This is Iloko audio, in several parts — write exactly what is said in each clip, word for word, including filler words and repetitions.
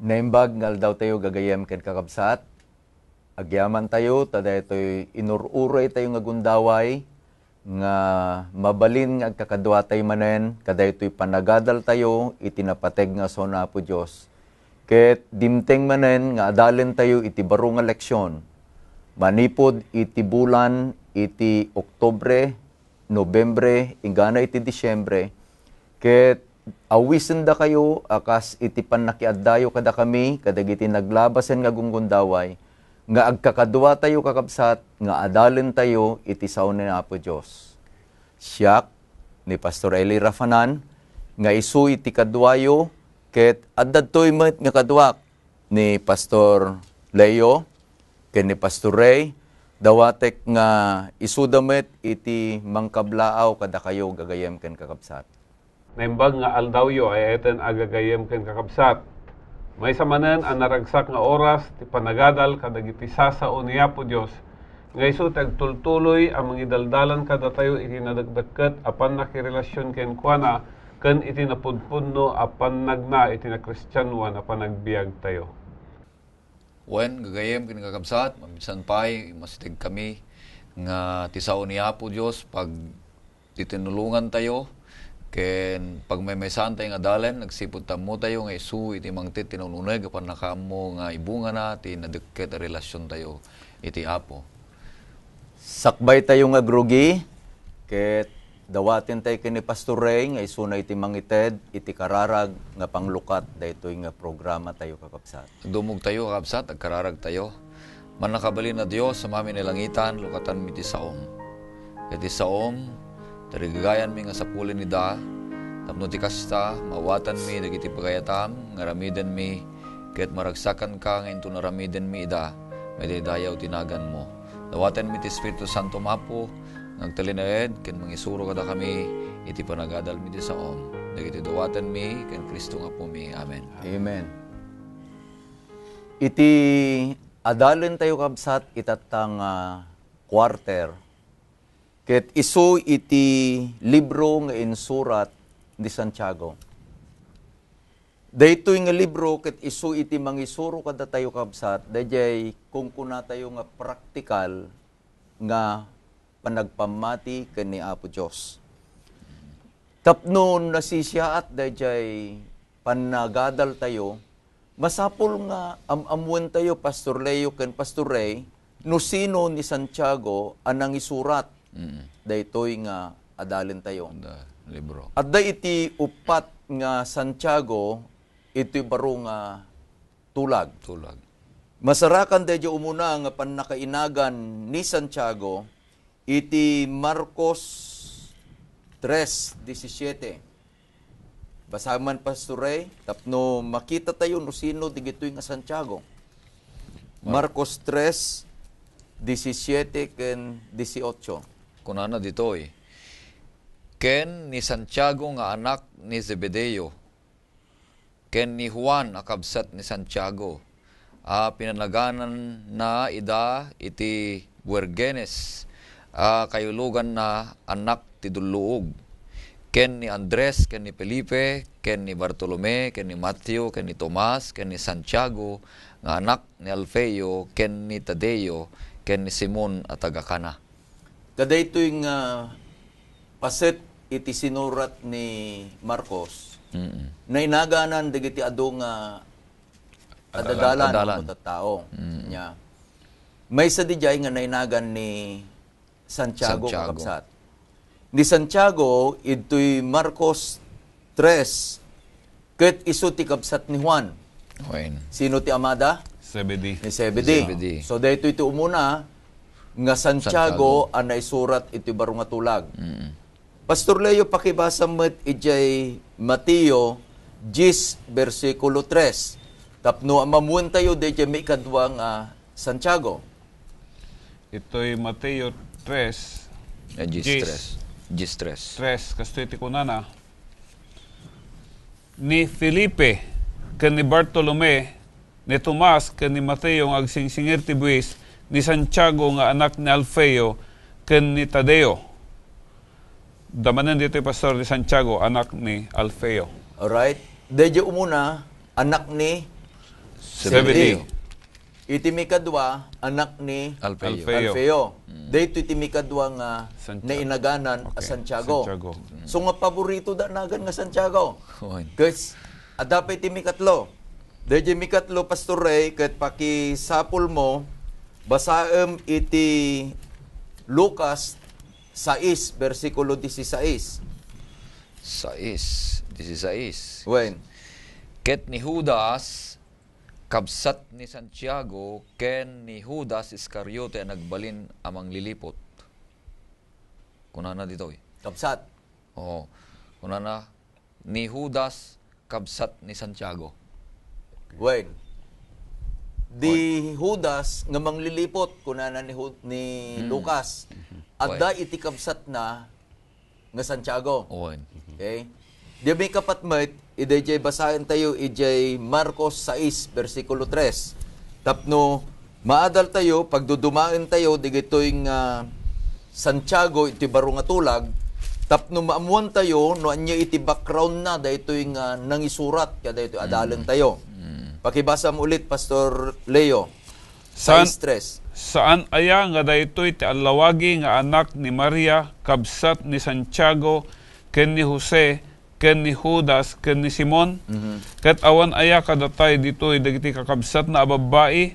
Naimbag nga aldaw tayo, gagayem ken kakabsat. Agyaman tayo, ta daytoy inur-uray tayo nga gundaway, nga mabalin nga agkakadua tayo manen, kadaytoy panagadal tayo iti napateg nga sao ni Apo Dios. Ket dimteng manen nga adalen tayo iti baro nga leksyon, manipud iti bulan iti Oktubre, Nobiembre, inggana iti Disiembre, ket awisendakayo a kas iti pannakiaddayo kadakami kadagiti naglabasen nga gunggundaway, nga agkakadua tayo, kakabsat, nga adalen tayo iti sao ni Apo Dios. Siak, ni Pastor Eli Rafanan, nga isu iti kaduayo, ket adda toy met nga kaduak, ni Pastor Leo ken ni Pastor Ray, dawatek nga isuda met iti mangkablaaw kadakayo, gagayem ken kakabsat. Naimbag nga aldawyo, ay-ayaten a gagayem ken kakabsat. Maysa manen a naragsak nga oras ti panagadal kadagiti sasao ni Apo Dios, nga isu ti agtultuloy a mangidaldalan kadatayo iti nadakdakket a pannakirelasion kenkuana ken iti napudpudno a pannagna iti nakristianoan a panagbiagtayo. Wen, gagayem ken kakabsat, maminsan pay, masiteg kami nga ti sao ni Apo Dios pag titinulongan tayo, ken pagmaymaysan tayo nga dalen, agsipud tammo tayo nga isu iti mangted ti nauneg a pannakaammo nga ibungana ti nadekket a relasion tayo iti Apo. Sakbay tayo nga agrugi, ket dawaten tayo ken ni Pastor Ray nga isuna iti mangited iti kararag nga panglukat daytoy nga programa tayo, kakabsat. Agdumog tayo, kakabsat, agkararag tayo. Mannakabalin a Dios, Ama mi ni langitan, lukatanmi ti saom. Ket ti saom, tarigagayanmi nga sapulen ida, tapno ti kasta, maawatanmi dagiti pagayatam nga aramidenmi, ket maragsakanka nga inton aramidenmi ida, madaydayaw ti naganmo. Dawatenmi ti Espiritu Santo, Apo, nga agtalinaed ken mangisuro kadakami iti panagadalmi ti saom. Dagiti dawatenmi ken Cristo nga Apomi. Amen. Amen. Iti adalen tayo, kabsat, itatta nga quarter, ket isu iti libro nga insurat ni Santiago. Daytoy nga libro ket isu iti mangisuro kadatayo, kabsat, daydiay kunkunatayo nga praktikal nga panagpammati ken ni Apo Dios. Tapno nasisiaat daydiay pannagadal tayo, masapul nga am-amuen tayo, Pastor Leo ken Pastor Ray, no sino ni Santiago a nangisurat Mm. daytoy nga adalen tayo. Da, libro. Adda iti uppat nga Santiago, iti baro nga tulag. Tulag. Masarakan daydiay umuna nga pannakainagan ni Santiago iti Marcos tres disisiete. Basaem man, Pastor Ray, tapno makita tayo no sino digitoy nga Santiago. Mar- Marcos tres, disisiete ken dieciocho. Kunana ditoy, ken ni Santiago nga anak ni Zebedeo, ken ni Juan a kabsat ni Santiago, a pinanagananna ida iti Boanerges, a kayuluganna anak ti dulluog, ken ni Andres, ken ni Felipe, ken ni Bartolome, ken ni Mateo, ken ni Tomas, ken ni Santiago nga anak ni Alfeo, ken ni Tadeo, ken ni Simon a taga Cana. Kadaytoy nga paset iti sinurat ni Marcos, Mm. nainaganan dagiti adu nga Adalan, adadalan adalan. Wenno tattao. Mm. Nya, maysa didiay nga nainagan ni Santiago, Santiago. Kakabsat. Ni Santiago, idtoy Marcos tres, ket isu ti kabsat ni Juan. Wen. Sino ti amada? Zebedee. Ni Zebedee. Zebedee. So, daytoy ti umuna nga Santiago Santiago. a naisurat iti baro nga tulag. Mm. Pastor Leo, pakibasa met idiay Mateo diez, bersikulo tres. Tapno amamuen tayo daydiay maikadua nga Santiago. Itoy Mateo tres, Eh, diez, diez. Tres. Diez, tres. Tres, kastoy ti kunana. Ni Felipe, ken ni Bartolome, ni Tomas, ken ni Mateo nga agsingsingir ti buis, ni Santiago nga anak ni Alfeo, ken ni Tadeo. Damanen ditoy, Pastor, ni Santiago, anak ni Alfeo. Alright. Daydiay umuna, anak ni Zebedeo. Zebedeo. Iti mikadua, anak ni Alfeo. Alfeo. Alfeo. Mm. Daytoy iti mikadua nga Santiago. Nainaganan a Okay. Santiago. Santiago. Mm. So nga paborito da nagan nga Santiago. Oy. Ket adda pay iti mikatlo. Daydiay mikatlo, Pastor Ray, ket pakisapulmo, basaem iti Lucas sais, bersikulo dieciséis. Sais, dieciséis. Wen. Ket ni Judas, kabsat ni Santiago, ken ni Judas Iscariote a nagbalin a mangliliput. Kunana ditoy. Kabsat. Oo. Kunana, ni Judas, kabsat ni Santiago. Wen. Di Judas nga mangliliput, kunana ni Ju-, ni Mm. Lucas. Mhm. Adda Wen. iti kabsatna nga Santiago. Wen. Okay? Di may kapat met, idayjay basaen tayo, ijay Marcos sais, bersikulo tres. Tapno maadal tayo, pagdudumaen tayo, digitoy nga Santiago, iti baro nga tulag, tapno maammuan tayo, no ania iti background na, daytoy nga nangisurat, kadaytoy adalen Mm. tayo. Mm. Pakibasa mo ulit, Pastor Leo. Saan, Sais tres. Saan aya nga daytoy ti allawagi nga anak ni Maria, kabsat ni Santiago, ken ni Jose, ken ni Judas, ken ni Simon? Mhm. Ket awan aya kadatay ditoy dagiti kakabsatna a babbai,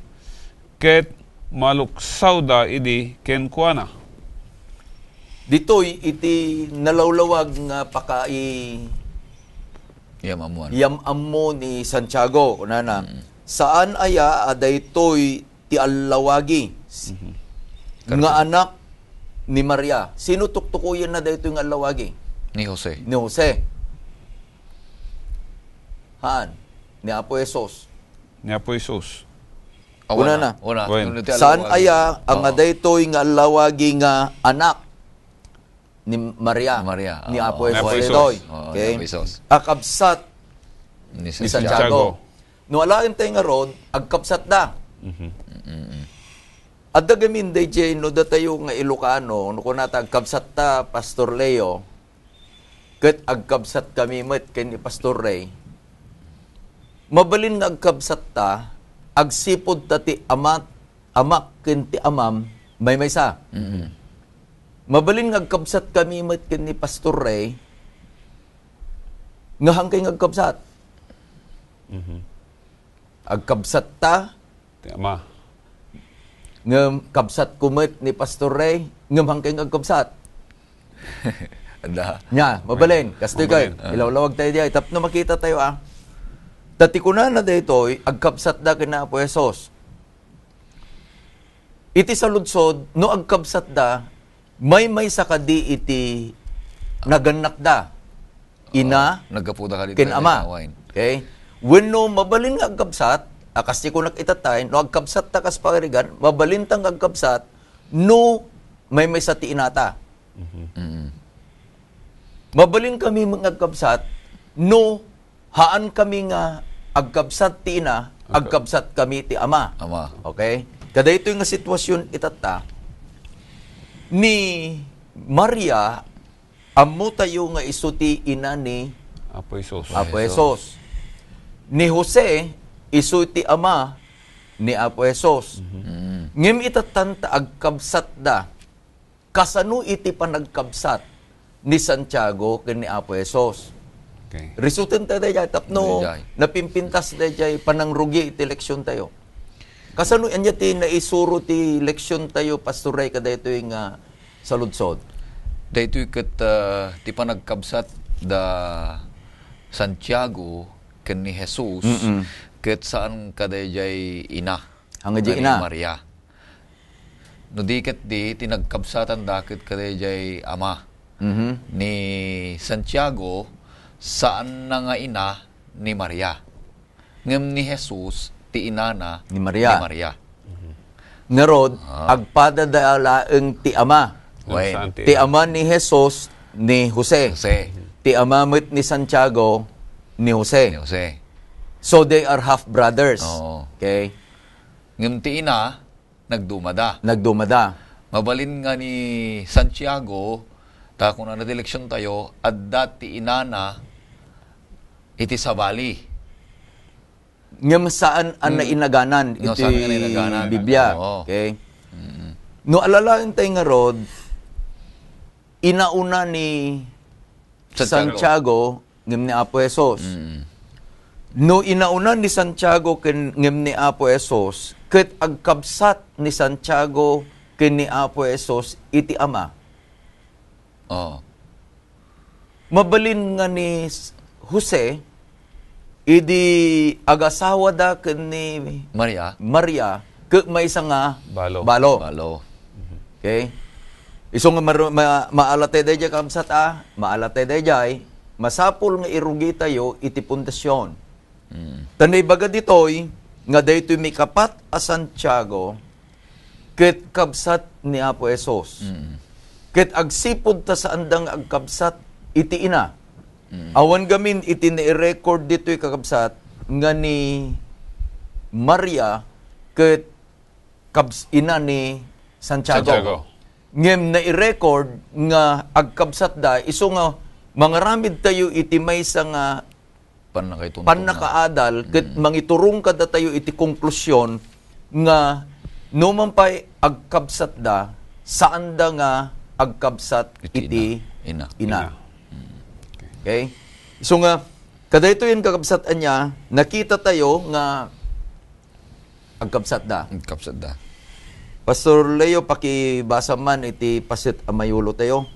ket maluksawda idi kenkuana. Ditoy iti nalawlawag nga pakai Yam-ammuan. yam-ammo ni Santiago, kunana, Mm. "Saan aya a daytoy ti allawagi Mhm. nga anak ni Maria?" Sino tuktukoyenna daytoy nga allawagi? Ni Jose. Ni Jose. Haan. Ni Apo Jesus. Ni Apo Jesus. Awan Una na. na. Una. Wen. Saan aya nga Oo. daytoy nga allawagi nga anak ni Maria? Maria. Ni Oo. Apo Ni Apo Jesus Jesus. daytoy. Oo, ni Okay? Apo Jesus. Akabsat Ni ni Santiago. Santiago. No alaen tayo nga ron, agkabsat da. Mhm. Mm-mm. Adda gamin dayjay no datayo nga Ilocano, no kunata agkabsat ta, Pastor Leo, ket agkabsat kami met ken ni Pastor Ray. Mabalin nga agkabsat ta, agsipud ta ti amat, amak ken ti amam, maymaysa. Mm-mm. Mabalin nga agkabsat kami met ken ni Pastor Ray, nga hangkay nga agkabsat. Mhm. Agkabsat ta. Ti ama. Ngem kabsat ko met ni Pastor Ray, ngem hangkay nga agkabsat. Adda. Nya, mabalin. Kastoy kay, Mabalin, ah. ilawlawag tayo diay. Tapno makita tayo, ah. Ta ti kunana daytoy, agkabsat da ken Apo Jesus. Iti saludsod, no agkabsat da, maymaysa kadi iti nagannakda? Ina, Oo, naggapuda kadi ken ama. Wen. Okay? Wenno mabalin nga agkabsat, a, kas ti kunak itatay, no agkabsat ta kas pagarigan, mabalin ta nga agkabsat, no maymaysa ti inata. Mhm. Mm. Mabalin kami nga agkabsat, no haan kami nga agkabsat ti ina, Agka- agkabsat kami ti ama. Ama. Okay? Kadaytoy nga sitwasyon itatta, ni Maria, ammo tayo nga isu ti ina ni Apo Jesus. Apo Jesus. Jesus. Ni Jose, isu ti ama ni Apo Jesus. Mhm. Mm. Ngem itatta ta agkabsat da, kasano iti panagkabsat ni Santiago ken ni Apo Jesus? Okay. Risuten ta dayjay tapno Dayjay. napimpintas dayjay panangrugi iti leksyon tayo. Kasano anya ti naisuro ti leksyon tayo, Pastor Ray, kadaytoy nga saludsod? Daytoy ket, ah, ti panagkabsat da Santiago ken ni Jesus, Mm-mm. ket saan kadayjay ina. Hangin nga ni ina. Maria. No di ket di, ti nagkabsatan da ket kadayjay ama. Mhm. Ni Santiago, saanna nga ina ni Maria. Ngem ni Jesus, ti inana Ni Maria. ni Maria. Mhm. Ngarud, Ah. agpada da laeng ti ama. Wen. Saan ti Ti ama ni Jesus ni Jose. Jose. Ti ama met ni Santiago ni Jose. Ni Jose. So, they are half brothers. Oo. Okay? Ngem ti ina, nagdumada. Nagdumada. Mabalin nga ni Santiago, ta kunana ti leksyon tayo, adda ti inana iti sabali. Ngem saan a nainaganan iti Biblia. Oo. Okay? No alalaen tayo nga rod, inauna ni Santiago. Santiago ngem ni Apo Jesus. No inauna ni Santiago ken, ngem ni Apo Jesus, ket agkabsat ni Santiago ken ni Apo Jesus iti Ama. Oo. Mabalin nga ni S-, Jose, idi agasawada ken ni Maria. Maria, ket maysa nga Balo. Balo. Balo. Okay? Isu nga mar-, ma-, maalatay daydiay, kabsat, a, maalatay daydiay, masapul nga irugi tayo iti pundasyon. Mm. Ta naibaga ditoy, nga daytoy mikapat a Santiago, ket kabsat ni Apo Jesus. Mm. Ket agsipud ta saanda nga agkabsat iti ina. Mm. Awan gamin iti nairecord ditoy, kakabsat, nga ni Maria ket kabs-, ina ni Santiago. Santiago. Ngem nairecord nga agkabsatda, isu nga mangaramid tayo iti maysa nga Pannakaituntungan. Pannakaadal, ket Mm. mangiturong kadatayo iti konklusion nga no man pay agkabsatda, saanda nga agkabsat Iti iti ina. Ina. ina. Ina. Mm. Okay? So nga, kadaytoyen, kakabsat, ania, nakita tayo nga agkabsatda. Agkabsatda. Pastor Leo, pakibasa man iti paset a mayulo tayo.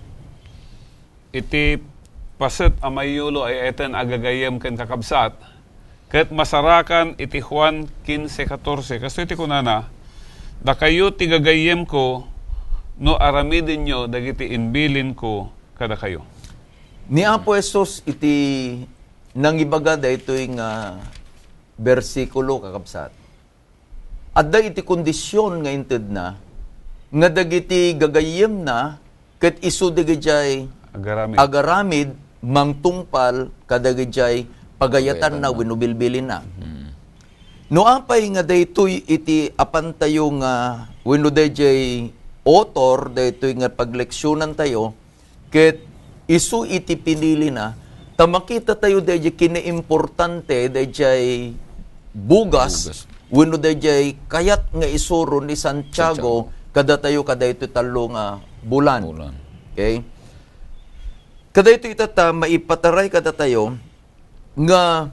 Iti paset a mayulo ay eten a gagayyem ken kakabsat, ket masarakan iti Juan quince catorce. Kastoy ti kunana, "Dakayo ti gagayyemko no aramidenyo dagiti imbilinko kadakayo." Ni Apo Jesus iti nangibaga daytoy nga bersikulo, kakabsat. Adda iti kondisyon nga intedna nga dagiti gagayyemna ket isu dagidiay Agaramid. agaramid mangtungpal kadagidiay pagayatanna Pagayatanna. wenno bilbilinna. Mm. No apay nga daytoy iti apantayo nga wenno daydiay author daytoy nga pagleksionantayo, ket isu iti pinilina, ta makita tayo daydiay kinaimportante, daydiay bugas, Bugas. wenno daydiay kayat nga isuro ni Santiago Santiago. kadatayo kadaytoy tallo nga bulan. Bulan. Okay? Kadaytoy itatta, maipataray kadatayo nga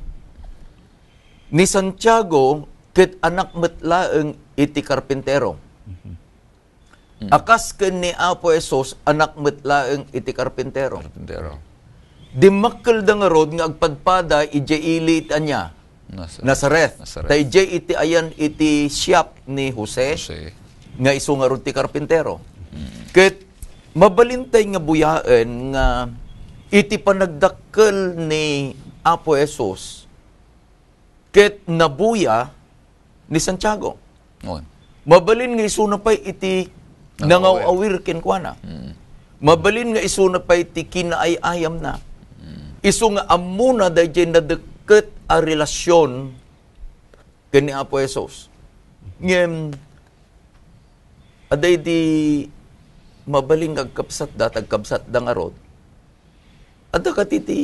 ni Santiago ket anak met laeng iti karpintero. Mhm. Mm. Akas ken ni Apo Jesus, anak met laeng iti karpintero. Karpintero. Dimmakkelda ngarud nga agpadpada idiay ili iti ania? Nazaret. Nazareth. Nazareth. Ta idiay iti ayan iti siap ni Jose, Jose. nga isu ngarud ti karpintero. Mm. Ket mabalintay nga buyaen nga iti panagdakkel ni Apo Jesus, ket nabuya ni Santiago. On. Mabalin nga isuna pay iti Nangaw-awir. nangaw-awir kenkuana. Mm. Mabalin nga isuna pay ti kinaay-ayamna. Mm. Isu nga ammona daydiay nadekket a relasyon ken ni Apo Jesus. Ngem, adda idi mabalin nga agkabsatda, tagkabsatda ngarud. Adda kadi ti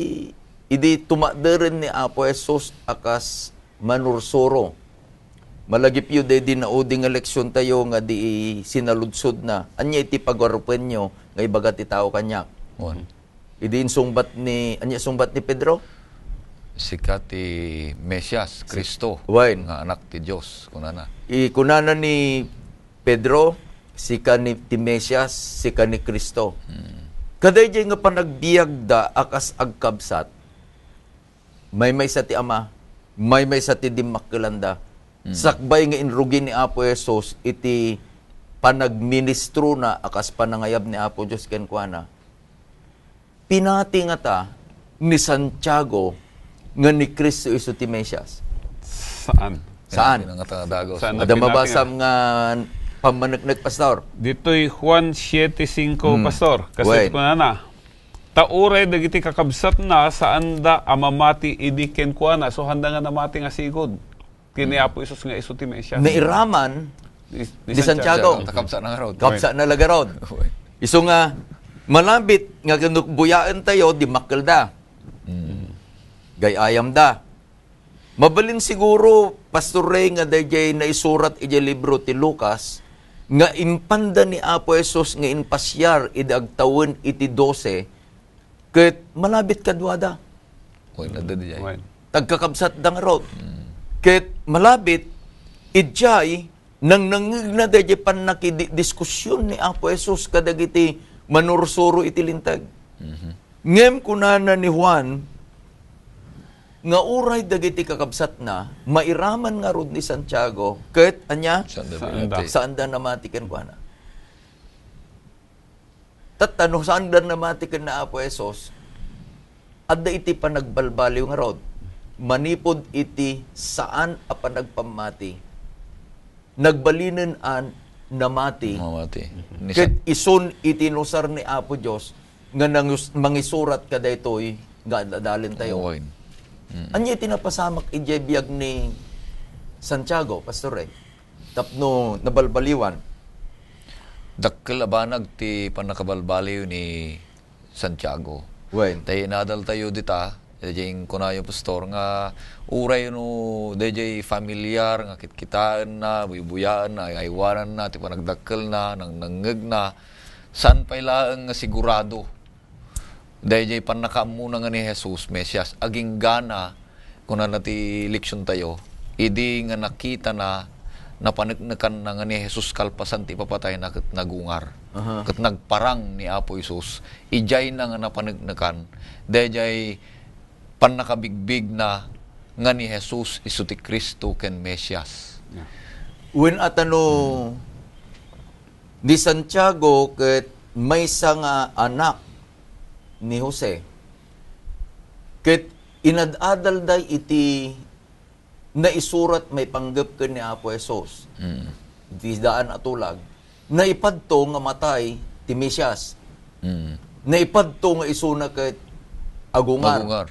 idi tumakderen ni Apo Jesus a kas manursuro. Malagipyo daydi naudi nga leksiontayo nga di sinaludsodna, "Ania iti pagarupenyo nga ibaga ti tao kaniak?" Wen. Idi insungbat ni, ania sungbat ni Pedro? Sika ti Mesias, Si-, Cristo, wen. nga Anak ti Dios, kunana. I-, kunana ni Pedro, sika ni, ti Mesias, sika ni Cristo. Hmm. Kadaydiay nga panagbiagda a kas agkabsat, maymaysa ti Ama, maymaysa ti dimmakkelanda. Hmm. Sakbay nga inrugi ni Apo Jesus iti panagministrona a kas panangayab ni Apo Dios kenkuana, pinati ngata ni Santiago nga ni Cristo isu ti Mesias? Saan. Saan? Kaya pinangata nga dagaw. Saan na Adda pinati mabasam nga? nga pammaneknek, Pastor? Ditoy Juan siete cinco, Hmm. Pastor. Kasi Wait. kunana, "Ta uray dagiti kakabsatna, saanda a mamati idi kenkuana." So, handa nga namati nga sigud. Ken ni Apo Jesus nga isu ti Mesias. Nairaman Ni, ni ni Santiago. Santiago. Takabsat na nga rod. Kabsat na lagarod. Oy. Isu nga, malabit nga kinukbuyaen tayo, dimmakkelda. Mm. Gay-ayamda. Mabalin siguro, Pastor Ray, nga dayjay naisurat idiay libro ti Lucas, nga impanda ni Apo Jesus nga impasiar idi agtawen iti dose, ket malabit kaduada. Wen, adda diay. Wen. Tagkakabsatda ngarud. Mm. Ket malabit, idiay, nangnangngegna dayjay pannakidiskusyon ni Apo Jesus kadagiti manursuro iti Linteg. Mhm. Ngem kunana ni Juan nga uray dagiti kakabsatna mairaman ngarud ni Santiago ket ania? Saanda Saanda. Namati. Saanda namati kenkuana. Tatta, no saanda namati ken ni Apo Jesus, adda iti panagbalbaliw ngarud manipud iti saan a panagpammati. Nagbalinen a namati. Namati. Ni Ket San- isun iti inusar ni Apo Dios nga nangus-, mangisurat kadaytoy nga ad-adalentayo. Oy. Mm. Ania iti napasamak idiay biag ni Santiago, Pastor Ray? Tapno nabalbaliwan. Dakkel a banag ti pannakabalbaliw ni Santiago. Wen. Tay inadaltayo dita, dayjay kunayo, Pastor, nga uray no dayjay familiar nga kitkitaenna, buybuyaenna, ayaywananna ti panagdakkelna, nangnangngegna, saan pay laeng nga sigurado dayjay pannakaammona nga ni Jesus, Mesias, aginggana, kunana ti leksiontayo, idi nga nakitana, napaneknekanna nga ni Jesus kalpasan ti ipapatayna ket nagungar. Aha. Ket nagparang ni Apo Jesus, idiayna nga napaneknekan, dayjay pannakabigbigna nga ni Jesus isu ti Cristo ken Mesias. Yeah. Wen, a ta no ni Santiago ket maysa nga anak ni Jose, ket inad-adalda iti naisurat maipanggep ken ni Apo Jesus. Mm. Iti daan a tulag, naipadto nga matay ti Mesias. Mm. Naipadto nga isuna ket agungar. Agungar.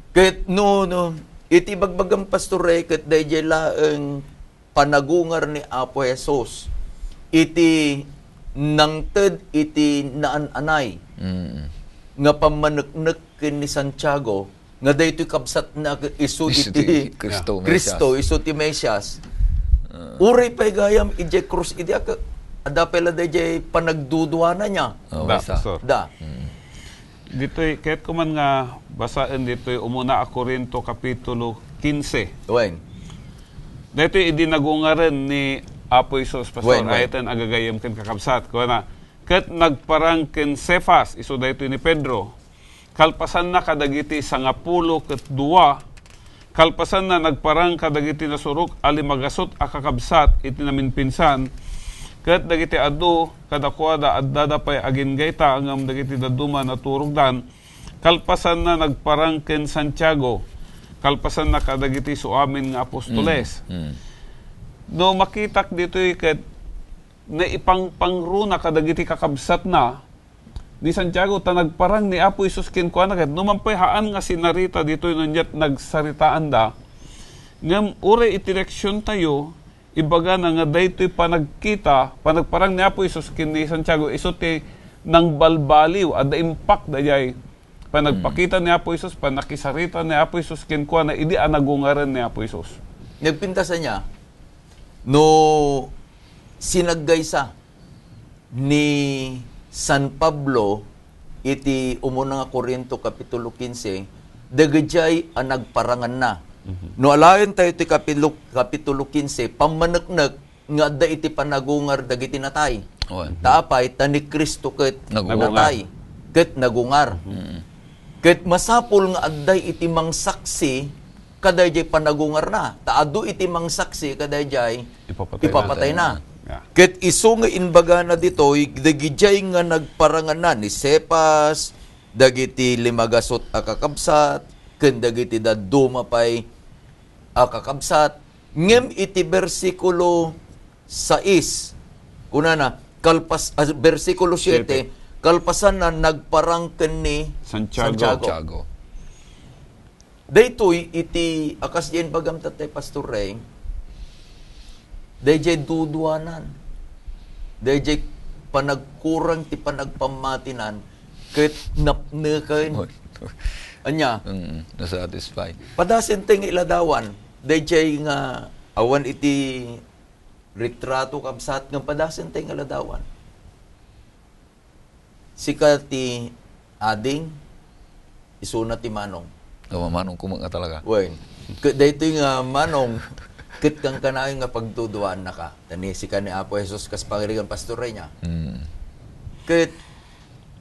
Ket no, no, iti bagbagam, Pastor Ray, ket daydiay laeng panagungar ni Apo Jesus iti nangted iti naan-anay Mm. nga pammaneknek ken ni Santiago nga daytoy kabsatna ket isu Isu iti ti Cristo, Cristo, Mesias. Isu ti Mesias. Ah. Uray pay gayam idiay krus idi ak-, adda pay la daydiay panagduduana niya. Oh, Da, maysa. Pastor. Da. Mm. Ditoy, kayatko man nga basaen ditoy umuna a Corinto kapitulo quince. Wen. Daytoy idi nagungaren ni Apo Jesus, Pastor, Wen, wen. Ay ten agagayem ken kakabsat. Kuana, ket nagparang ken Cefas, isu daytoy ni Pedro. Kalpasanna kadagiti sangapulo ket dua, kalpasanna nagparang kadagiti nasurok a limagasut a kakabsat iti naminpinsan, ket dagiti adu kadakuada addada pay aginggayta, ngem dagiti dadduma naturogdan. Kalpasanna nagparang ken Santiago, kalpasanna kadagiti suamin nga apostoles. Mm, mm. No makitak ditoy ket naipangpangruna kadagiti kakabsatna ni Santiago, ta nagparang ni Apo Jesus kenkuana ket no man pay haan nga sinarita ditoy no aniat nagsaritaanda. Ngem uray iti leksiontayo, ibagana nga daytoy panagkita, panagparang ni Apo Jesus ken ni Santiago, isu ti nangbalbaliw, adda impact daydiay panagpakita ni Apo Jesus, panakisarita ni Apo Jesus kenkuana idi a nagungaren ni Apo Jesus. Nagpintas ania, no sinaggaysa ni San Pablo iti umuna nga Corinto kapitulo quince, dagijay a nagparanganna. Mhm. No alaen tayo ti kapilo-, kapitulo quince, pammaneknek nga adda iti panagungar dagiti natay. Wen. Ta apay, ta ni Cristo ket Nagungar. Natay, ket nagungar. Mhm. Ket masapul nga adda iti mangsaksi kadaydiay panagungarna. Ta adu iti mangsaksi kadaydiay Ipapatay ipapatayna. Na. Yeah. Ket isu nga imbagana ditoy, dagijay nga nagparanganna ni Cephas, dagiti limagasut a kakabsat, ken dagiti dadduma pay a kakabsat. Ngem iti bersikulo sais, kunana, kalpas-, ah, bersikulo siete, Siete. Kalpasanna, nagparang ken ni Santiago. Santiago. Santiago. Daytoy iti, a kas diay imbagam, Tatay Pastor Ray, daydiay duduanan, daydiay panagkurang ti panagpammatinan, ket napneken. Oy. Ania? Mm, nasatisfy. Padasen tay nga iladawan. Dayjay nga awan iti retrato, kabsat, nga padasen tay nga iladawan. Sika ti ading, isuna ti manong. Awa, manong kuma nga talaga. Wen, ket daytoy nga manong, ket kankanayon nga pagduduaannaka. Tani sika ni Apo Jesus kas pangirigan, Pastor Rey, nia. Mm. Ket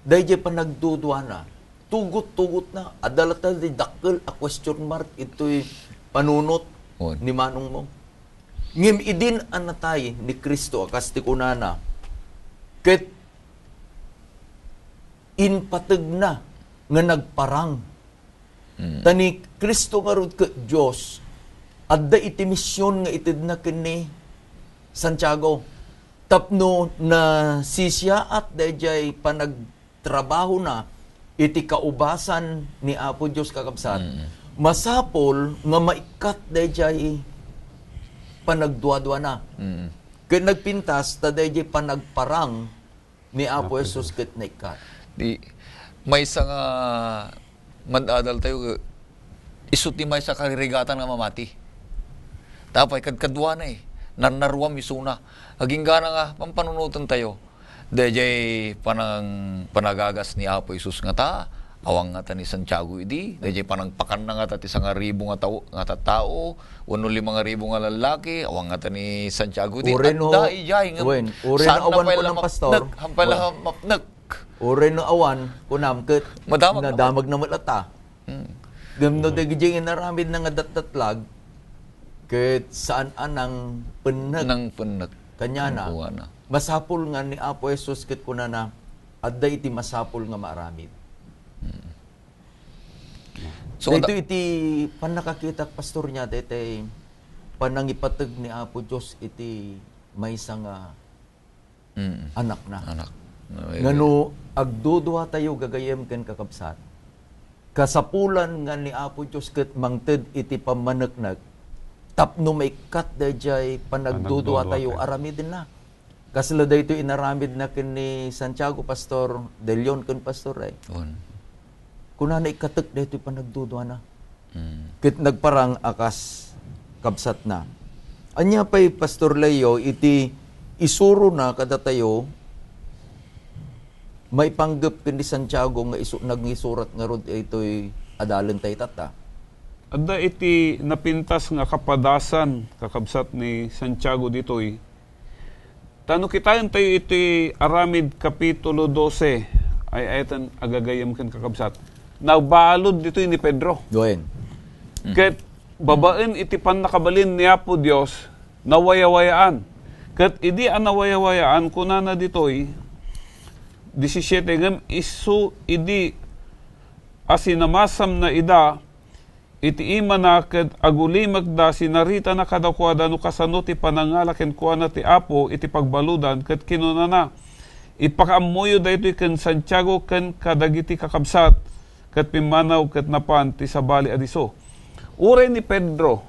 dayjay panagduduana, tugot-tugotna, adda latta ti dakkel a question mark itoy panunot Wen. ni manongmo. Ngem idin a natay ni Cristo a kas ti kunana, ket inpategna nga nagparang. Mm. Ta ni Cristo ngarud ket Dios, adda iti mision nga itedna ken ni Santiago. Tapno nasisiaat dayjay panagtrabahona iti kaubasan ni Apo Dios, kakabsat, Mm. masapul nga maikkat dayjay panagduaduana. Mm. Ket nagpintas ta dayjay panagparang ni Apo Apo Jesus Jesus. ket naikkat. Di, maysa nga mad-adal tayo, isu ti maysa karigatan nga mamati. Tapay, kadkaduana eh. Narnaruam isuna. Agingga nga, pampanunoten tayo. Dayjay panang-, panagagas ni Apo Jesus nga ta, awan nga ta ni Santiago idi, dayjay panangpakanna nga ta ti sangaribu nga tao, nga tattao, wenno limangaribu nga lallaki, awan nga ta ni Santiago idi. Uray no, Adda ijay nga wen, uray saan no na awan pay ko la ng pastor. mapnek, saan pay la Wen. mapnek. Uray no awan, kunam, ket Madamag na nadamag na met latta. Hmm. Ngem no dagiti inaramid na nga datdatlag, ket saan a nang pennek. Nang pennek. Kanyana, Ang kuwana. masapul nga ni Apo Jesus ket kunana, adda iti masapul nga maaramid. Hmm. So, Daytoy da- iti pannakakitak, Pastor, nia, daytay panangipateg ni Apo Dios iti maysa nga Mm. anakna. Anak. Nga no agdudua tayo gagayem ken kakabsat, kasapulan nga ni Apo Dios ket mangted iti pammaneknek tapno maikkat dayjay panagdudua Panagdudua tayo tayo. aramidenna. Kasla daytoy inaramidna ken ni Santiago, Pastor De Leon, ken Pastor Ray. On. Kunana, ikkatek daytoy panagduduana. Mm. Ket nagparang a kas kabsatna. Ania pay, Pastor Leo, iti isurona kadatayo, maipanggep ken ni Santiago nga isu-, nangisurat ngarud itoy adalen tayo tatta? Adda iti napintas nga kapadasan, kakabsat, ni Santiago ditoy. Ta no kitaentayo iti Aramid Kapitulo dose, ay-ayaten a gagayyem ken kakabsat, nabalud ditoy ni Pedro. Gwen. Mm. Ket babaen iti pannakabalin ni Apo Dios, nawayawayaan. Ket idi a nawayawayaan, kunana ditoy, disisiete, ngem isu idi a sinamasamna ida, iti imana ket agulimekda, sinaritana kadakuada no kasano ti panangala kenkuana ti Apo iti pagbaludan, ket kinunana, "Ipakaammoyo daytoy ken Santiago ken kadagiti kakabsat." Ket pimmanaw ket napan ti sabali a disso. Uray ni Pedro,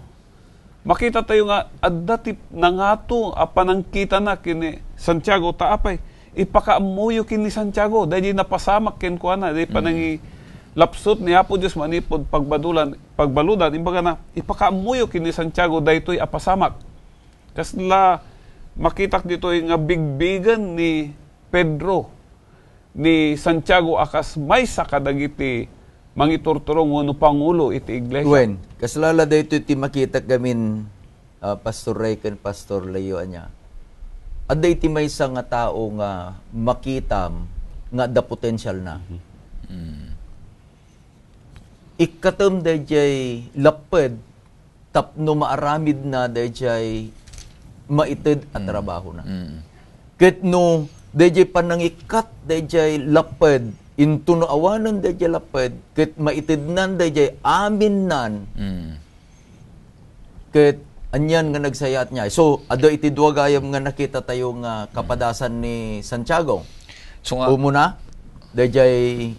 makita tayo nga adda ti nangato a panangkitana ken ni Santiago, ta apay, ipakaammoyo ken ni Santiago, daydi napasamak kenkuana, daydi Mm. panangilapsut ni Apo Dios manipud pagbadulan, pagbaludan, imbagana, ipakaammoyo ken ni Santiago daytoy a pasamak. Kasla makitak ditoy nga bigbigen ni Pedro ni Santiago a kas maysa kadagiti mangiturturong wenno pangulo iti iglesia. Wen, kasla la daytoy ti makitak gamin, ah, Pastor Ray ken Pastor Leo, ania. Adda iti maysa nga tao nga makitam nga adda potensialna. Mhm. Mm. Ikkatem dayjay lapped tapno maaramidna dayjay maited a Mm. trabahona. Mm. Ket no dayjay panangikkat dayjay lapped, intono awanen dayjay lapped, ket maitednan dayjay aminnan, Mm. ket anian nga nagsayaat nia. So, adda iti dua gayam nga nakita tayo nga Mm. kapadasan ni Santiago. So nga Umuna, dayjay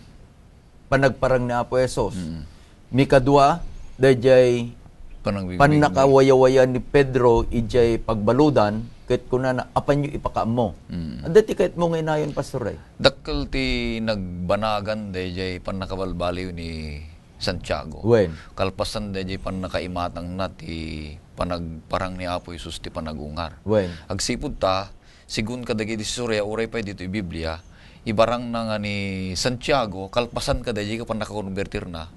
panagparang ni Apo Jesus. Mm. Mikadua, dayjay Panangbibigay. pannakawayawayan ni Pedro idiay pagbaludan, ket kunana, "Apanyo ipakaammo." Mm. Adda ti kayatmo nga inayon, Pastor Ray? Dakkel ti nagbanagan dayjay pannakabalbaliw ni Santiago. Wen. Kalpasan dayjay pannakaimatangna ti panagparang ni Apo Jesus ti panagungar. Wen. Agsipud ta, sigun kadagiti historia, uray pay ditoy Biblia, ibarangna nga ni Santiago, kalpasan kadayjay nga pannakakonbertirna,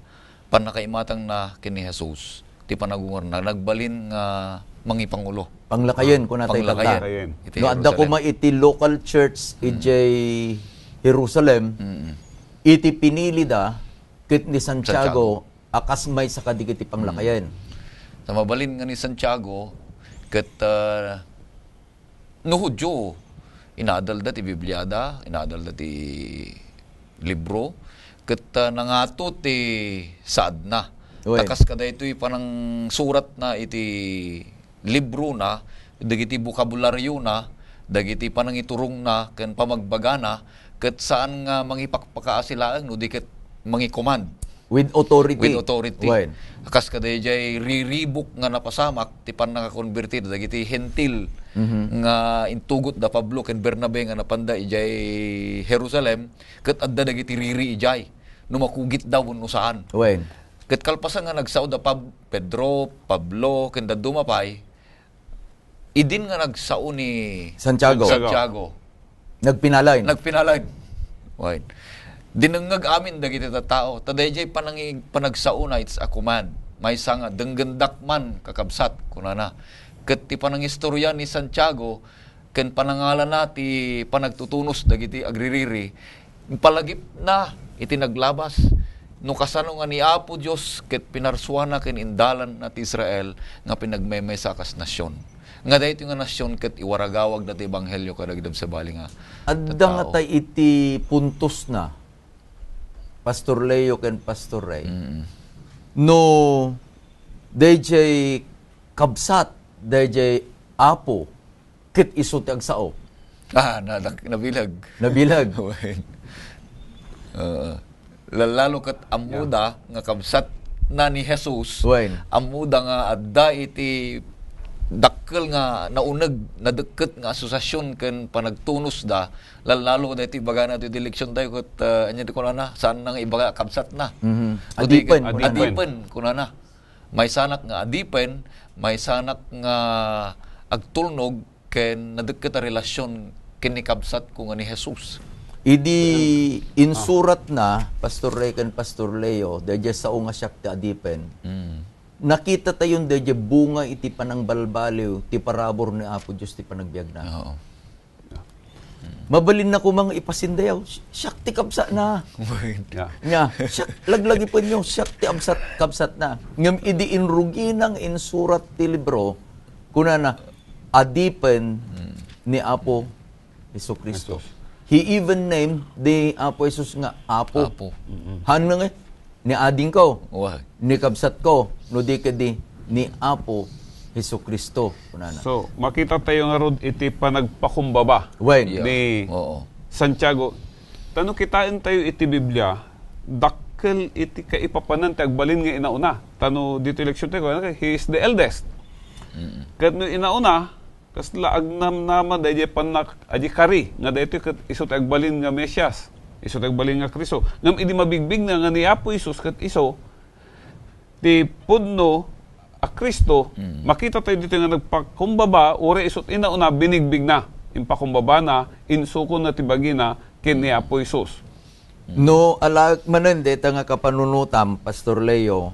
pannakaimatangna ken ni Jesus, ti panagungarna, nagbalin nga mangipangulo. Panglakayen, kuna tayo Panglakayen. Kanta. Iti No, adda Jerusalem. Kuma iti local church, Mm. ijay Jerusalem, Mm. iti pinilida, ket ni Santiago, Santiago. Akas maysa kadagiti panglakayen. Mm. Sa mabalin nga ni Santiago, ket, ah, no Judio, inadalda ti Bibliada, inadalda ti libro, ket, ah, nangato ti saadna. Wen. Takas kadaytoy panangsuratna iti librona, dagiti bokabularyona, dagiti panangiturongna ken pamagbagana, ket saan nga mangipakpakaasi laeng no di ket mangi-command. With authority. With authority. Wen. Kas kadayjay riribuk nga napasamak ti pannakakonbertir dagiti Hentil Mhm. nga intugot da Pablo ken Bernabe nga napanda ijay Jerusalem, ket adda dagiti riri ijay no makugitda wenno saan. Wen. Ket kalpasan nga nagsao da Pab-, Pedro, Pablo, ken dadduma pay, idin nga nagsao ni Santiago. Santiago. Nagpinalaen. Nagpinalaen. Wen. Dinengngeg amin dagiti tattao. Ta dayjay panangi-, panagsaona, it's a command. Maysa nga, "Denggendak man, kakabsat," kunana. Ket ti panangistoria ni Santiago, ken panangalana ti panagtutunos dagiti agririri, palagipna iti naglabas, no kasano nga ni Apo Dios ket pinarsuana ken indalanna ti Israel nga pinagmaymaysa a kas nasion. Nga daytoy nga nasion ket iwaragawagna ti ebanghelio kadagiti sabali nga Adda nga tattao. Tay iti puntosna, Pastor Leo ken Pastor Ray. Mm. No, dayjay kabsat, dayjay apo, ket isu ti agsao. Ah, nadak-, nabilag. Nabilag. Wen. Oo. Lallalo ket ammoda nga kabsatna ni Jesus, Wen. Ammoda nga adda iti dakkel nga nauneg, nadekket nga asosiasion ken panagtunosda, lallalo daytoy ibagana ti election tayo ket, ah, anya ti kunana, saan na nga ibaga kabsatna. Mhm. Kundi ket Adipen. Adipen. Adipen, kunana. Maysanak nga adipen, maysanak nga agtulnog ken nadekket a relasyon ken ni kabsatko nga ni Jesus. Idi insuratna, Pastor Ray ken Pastor Leo, dayjay sao nga siak ti adipen. Mm. Nakita tayon dayjay bunga iti panangbalbaliw ti parabur ni Apo Dios ti panagbiagna. Oo. Mabalinna koma nga ipasindayaw, "Si-, siak ti kabsatna." Yeah. Nya, "Siak, laglagipenyo, siak ti absat-, kabsatna." Ngem idi inrugina nga insurat ti libro, kunana, "Adipen ni Apo Jesu-Cristo." Jesus. He even named the Apo Jesus nga Apo. Apo. Mm-mm. Hano nga, ni adingko, Wa. ni kabsatko, no di kadi ni Apo Jesu-Cristo, kunana. So, makita tayo ngarud iti panagpakumbaba Wen. Yeah. ni Oo. Santiago. Tano kitaen tayo iti Biblia, dakkel iti kaipapanan ti agbalin nga inauna. Tano dito eleksyon tayo, he is the eldest. Mm-mm. Ket no inauna, kasla agnamnama dayjay pannak-, adi kari, nga daytoy ket isu ti agbalin nga Mesias, isu ti agbalin nga Cristo. Ngem idi mabigbigna nga ni Apo Jesus ket isu ti pudno a Cristo, Mm. makita tayo ditoy nga nagpakumbaba, uray isu ti inauna, binigbigna. Impakumbabana, insukonna ti bagina ken ni Apo Jesus. No, ala manen deta nga kapanunotam, Pastor Leo.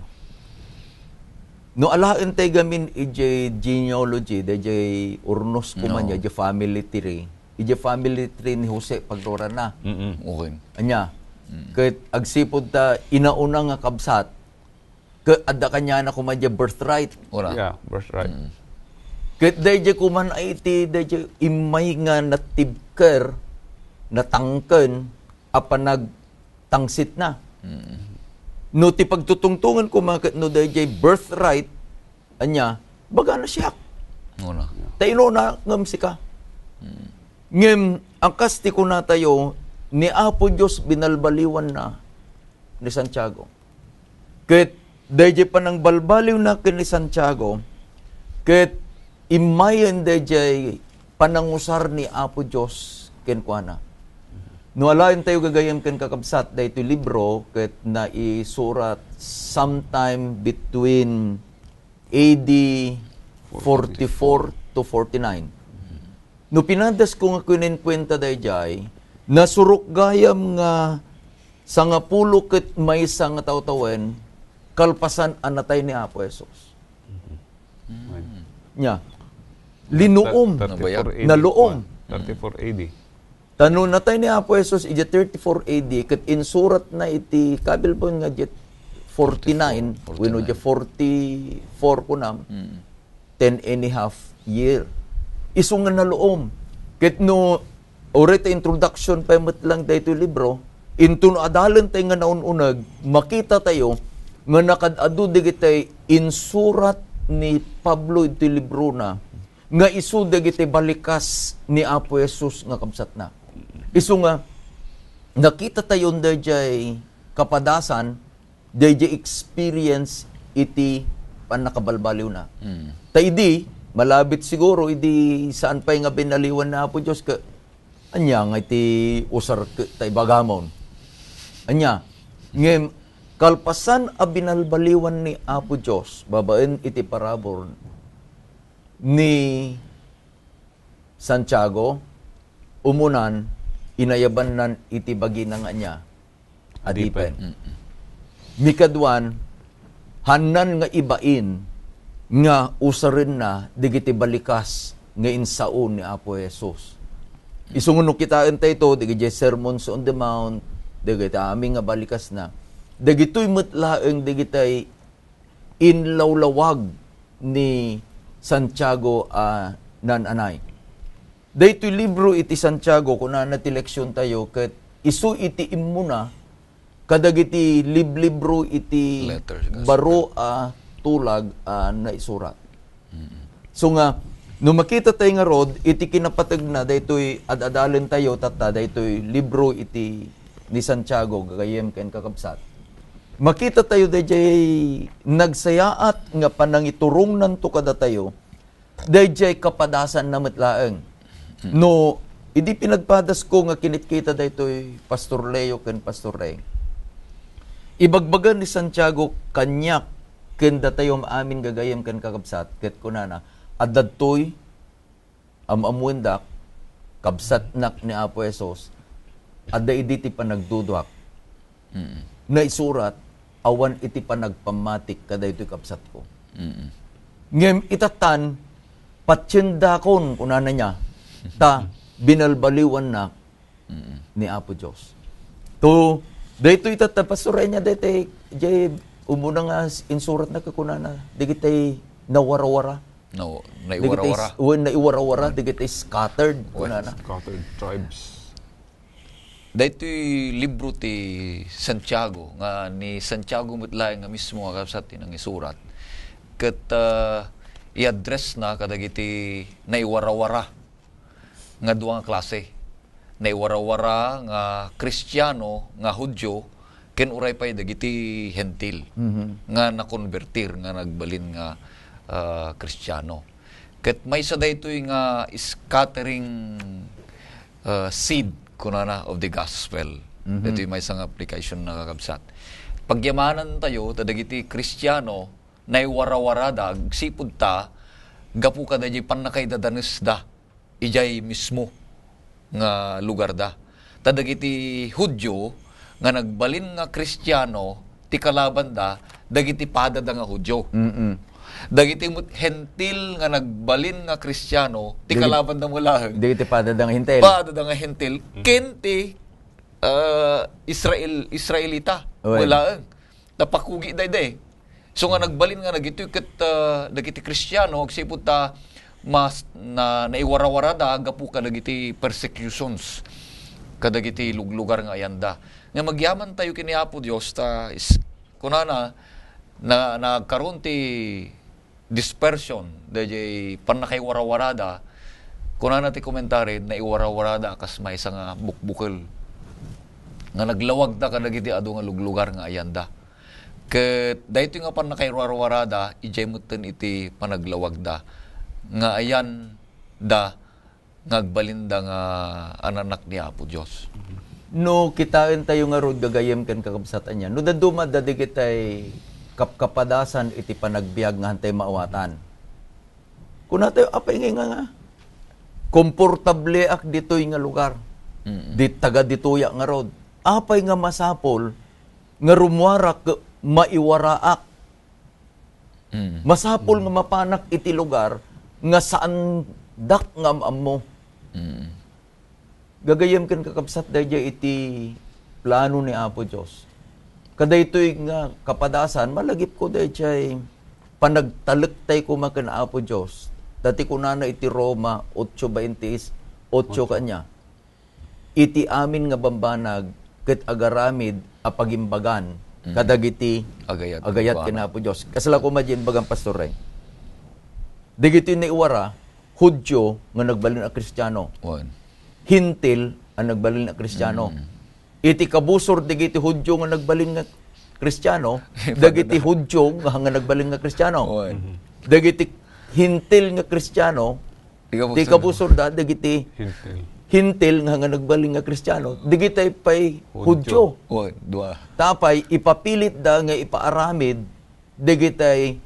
No, alaen tay gamin ijay genealogy, dayjay urnos koma No. niya, ijay family tree. Ijay family tree ni Jose, pagruarana. Mm-mm. Okay. Anya, Mm. ket agsipud ta inauna nga kabsat, Ket adda kaniana koma diay birthright. Ura. Yeah, birthright. Mm. Ket daydiay koma iti daydiay immay nga natibker, natangken a panagtangsitna. Mm. No ti pagtutungtongen koma ket no daydiay birthright, ania, bagana siak. Ura. Ta inuna ngem sika. Mm. Ngem, a kas ti kunatayo, ni Apo Dios binalbaliwanna ni Santiago. Ket daydiay panangbalbaliwna ken ni Santiago, ket immayen daydiay panangusar ni Apo Dios kenkuana. No alaentayo gagayyem ken kakabsat, daytoy libro ket naisurat sometime between A D forty-four to forty-nine. No pinadasko nga kinenkuenta daydiay, nasurok gayam nga sangapulo ket maysa nga tawtawen kalpasan a natay ni Apo Jesus. Nya, linuom, thirty-four A D. Naluom. Thirty-four A D. Ta no natay ni Apo Jesus iti thirty-four A D, ket insuratna iti kabilbon nga iti forty-nine, wenno iti forty-four kunam, ten and a half year. Isu nga naluom. Ket no, uray ta introduction pay met lang daytoy libro, inton no adalentayo nga naun-uneg, makitatayo nga nakaad-adu dagiti insurat ni Pablo iti librona nga isu dagiti balikas ni Apo Jesus nga kabsatna. Isu nga, nakitatayo daydiay kapadasan, daydiay experience iti pannakabalbaliwna. Mm. Ta idi, malabit siguro, idi saan pay nga binaliwan ni Apo Dios, ka, ania nga iti usar ta ibagamon? Ania? Ngem, kalpasan a binalbaliwan ni Apo Dios, babaen iti parabur ni Santiago, umunan, inayabannan iti bagina nga ania? Adipen. Adipen. Mm-mm. Mikaduan, hannan nga ibain nga usarenna dagiti balikas nga insao ni Apo Jesus. Isu nga no kitaen tayo ito, dagiti Sermons on the Mount, dagiti amin nga balikasna, dagitoy met laeng dagiti inlawlawag ni Santiago a nan-anay. Daytoy libro iti Santiago, kunana ti leksion tayo, ket isu iti immuna kadagiti liblibro iti baro a tulag a naisurat. Mm. So nga, no makita tayo ngarud, iti kinapategna, daytoy ad-adalen tayo, tatta, daytoy libro iti ni Santiago, gagayyem ken kakabsat. Makita tayo dayjay nagsayaat nga panangiturongnanto kadatayo, dayjay kapadasanna met laeng. No, idi pinagpadasko nga kinitkita daytoy Pastor Leo ken Pastor Reng, ibagbaga ni Santiago kaniak ken datayo amin gagayyem ken kakabsat, ket kunana, adda daytoy am-ammoendak, kabsatnak ni Apo Jesus, adda idi ti panagduduak. Mm. Naisurat, awan iti panagpammatik kadaytoy kabsatko. Mm. Ngem itatan, patiendakon, kunana niya, ta binalbaliwannak Mm. ni Apo Dios. To, daytoy tatta, Pastor Renya, daytoy, jay, umuna nga s-, insurat na kakunana, dagitay nawarawara. No, naiwarawara. Dagitay s-, wen, naiwarawara, dagitay scattered, kunana. Scattered tribes. Daytoy libro ti Santiago, nga ni Santiago met laeng nga mismo nga kabsat ti nangisurat. Ket, ah, i-address na kadagiti naiwarawara nga dua nga klase. Naiwarawara nga Kristiano, nga Judio, ken uray pay dagiti Hentil Mhm. nga nakonbertir, nga nagbalin nga, ah, Kristiano. Ket maysa daytoy nga scattering, ah, seed, kunana, of the gospel. Mhm. Daytoy maysa nga application, nakakabsat. Pagyamanan tayo, ta dagiti Kristiano, naiwarawarada, agsipud ta, gapu kadaydi pannakaidadanesda. Idiay mismo nga lugarda. Ta dagiti Judio nga nagbalin nga Kristiano ti kalabanda, dagiti padada nga Judio. Mm-mm. Dagiti met Hentil nga nagbalin nga Kristiano ti Dagit-, kalabanda met laeng. Dagiti padada nga Hentil. Padada nga Hentil. Mm. Ken ti, ah, Israel, Israelita Wen. met laeng. Napakugi daydi. So nga nagbalin nga dagitoy ket, ah, dagiti Kristiano, agsipud ta mas na, naiwarawarada gapu kadagiti persecutions kadagiti luglugar nga ayanda. Nga agyaman tayo ken ni Apo Dios ta is-, kunana, na, nagkaroon ti dispersion, dayjay pannakaiwarawarada, kunana ti commentary, naiwarawarada a kas maysa nga bukbukel nga naglawagda kadagiti adu nga luglugar nga ayanda. Ket daytoy nga pannakaiwarawarada, idiay metten iti panaglawagda nga ayanda nga agbalinda nga ananak ni Apo Dios. No kitaentayo ngarud, gagayyem ken kakabsat, ania, no dadduma da dagitay kapkapadasan iti panagbiag nga hantay maawatan. Kunatayo, apay nga, nga, nga, komportableak ditoy nga lugar. Mm. Di taga ditoyak ngarud. Apay nga masapul nga rummuarak ket maiwaraak? Mm. Masapul nga mapanak iti lugar nga saandak nga am-ammo. Mm. Gagayyem ken kakabsat, daydiay iti plano ni Apo Dios. Kadaytoy nga kapadasan, malagipko daydiay panagtalek tay koma ken Apo Dios. Ta ti kunana iti Roma ocho veintiis, ocho Ocho. kanya, iti amin nga bambanag ket agaramid a pagimbagan Mm. kadagiti Agayat agayat kenkuana. ken Apo Dios. Kasla koma diay imbagan, Pastor Ray. Dagiti naiwara, Judio nga nagbalin a Kristiano. Wen. Hentil a nagbalin a Kristiano. Mm. Iti kabusor dagiti Judio nga nagbalin nga Kristiano, dagiti Judio nga, nga nagbalin nga Kristiano. Wen. Dagiti Hentil nga Kristiano, Di kabusor. Di kabusor da, dagiti Hentil. Hentil nga, nga nagbalin nga Kristiano, dagitay pay Judio. Judio. Wen, dua. Tapay, ipapilitda nga ipaaramid dagitay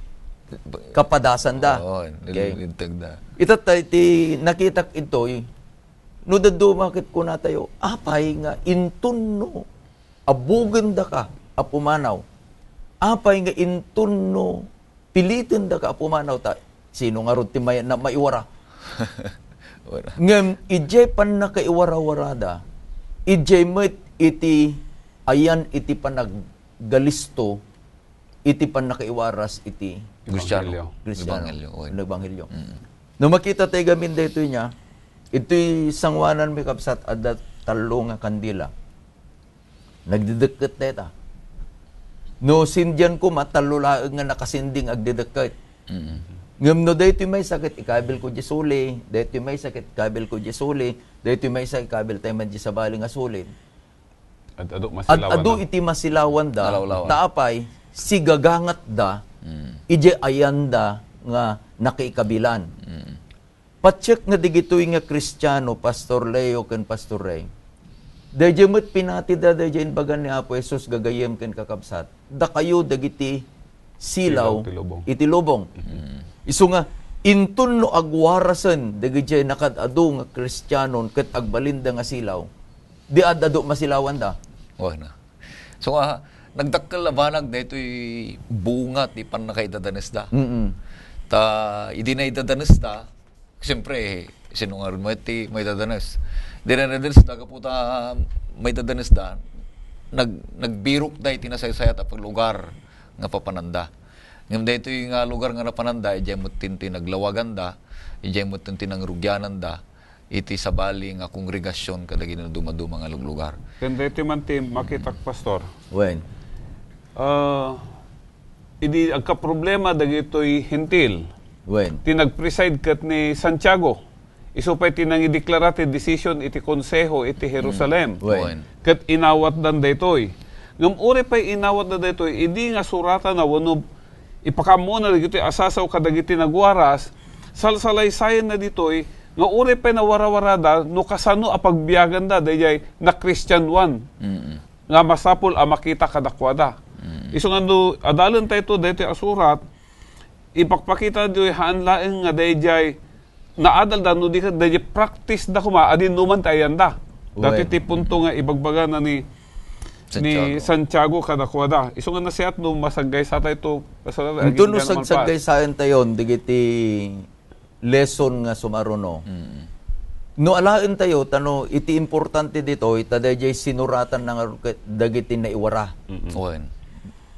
kapadasanda. Oo, Okay. nalilintagda. Ita tay ti nakitak itoy, no dadduma ket kunatayo, apay nga inton no abugendaka a pumanaw? Apay nga inton no pilitendaka a pumanaw? Ta sino ngarud ti may-, na maiwara? Wala. Ngem idiay pannakaiwara-warada, idiay met iti ayan iti panaggalisto iti pannakaiwaras iti Kristiano. Ebanghelio. Kristiano. Ebanghelio, oy. Ken ebanghelio. Mm. No makita tay gamin daytoy nia, itoy sanguanan, mi kabsat, adda tallo nga kandila. Nagdedekket dayta. No sindian koma, tallo laeng nga nakasinding agdedekket. Mm. Ngem no daytoy maysa ket ikabilko diay suli, daytoy maysa ket ikabilko diay suli, daytoy maysa ikabil tay man diay sabali nga suli. Ad-adu Ad-adu masilawanda. iti masilawanda, Nalawlawan. Ta apay, sigagangatda, Mm. idiay ayanda nga nakiikabilan. Mm. Patiek nga digitoy nga Kristiano, Pastor Leo ken Pastor Ray, daydiay met pinatida, daydiay imbagan ni Apo Jesus, gagayyem ken kakabsat, dakayo dagiti silaw Silaw ti lubong. iti lubong. Mm. Isu nga, inton no agwarasen dagijay nakad-adu nga Kristianon ket agbalinda nga silaw, di ad-adu masilawanda. Wen. So, ah, nagdakkel a banag daytoy bunga ti pannakaidadanesda. Mm-mm. Ta, idi naidadanesta, siyempre, sino ngarud met ti maidadanes? Idi naidadanesda, gapu ta maidadanesda, nag-, nagbirokda iti nasaysayat a paglugar nga papananda. Ngem daytoy nga lugar nga napananda, idiay met ti naglawaganda, idiay met ti nangrugiananda iti sabali nga kongregasion kadagiti nadumaduma nga luglugar. Ken daytoy man ti makitak, Pastor. Wen. Ah, idi agkaproblema dagitoy Hentil, Wen. ti nagpreside ket ni Santiago. Isu pay ti nangideklara ti decision iti konseho iti Jerusalem. Wen. Ket inawatdan daytoy. Ngem uray pay inawatda daytoy, idi nga suratana wenno ipakaammona dagitoy a sasaw kadagiti nagwaras, salsalaysayanna ditoy nga uray pay nawarawarada no kasano a pagbiaganda daydiay nakristianoan Mm. nga masapul a makita kadakuada. Mm. Isu nga no adalentayto daytoy a surat, ipakpakita ditoy haan laeng nga daydiay naadalda no di ket daydiay practice da koma a dinnuman ti ayanda. Daytoy Wen. ti punto nga ibagbagana ni, ni Santiago. Santiago kadakuada. Isu nga nasayaat no masaggaysatayto, Pastor, Inton no agingga naman pa. sagsaggaysayentayon dagiti lesson nga sumaruno. Mm. No alaentayo, ta no iti importante ditoy, ta daydiay sinuratan na nga ket dagiti naiwara. Mm. Wen.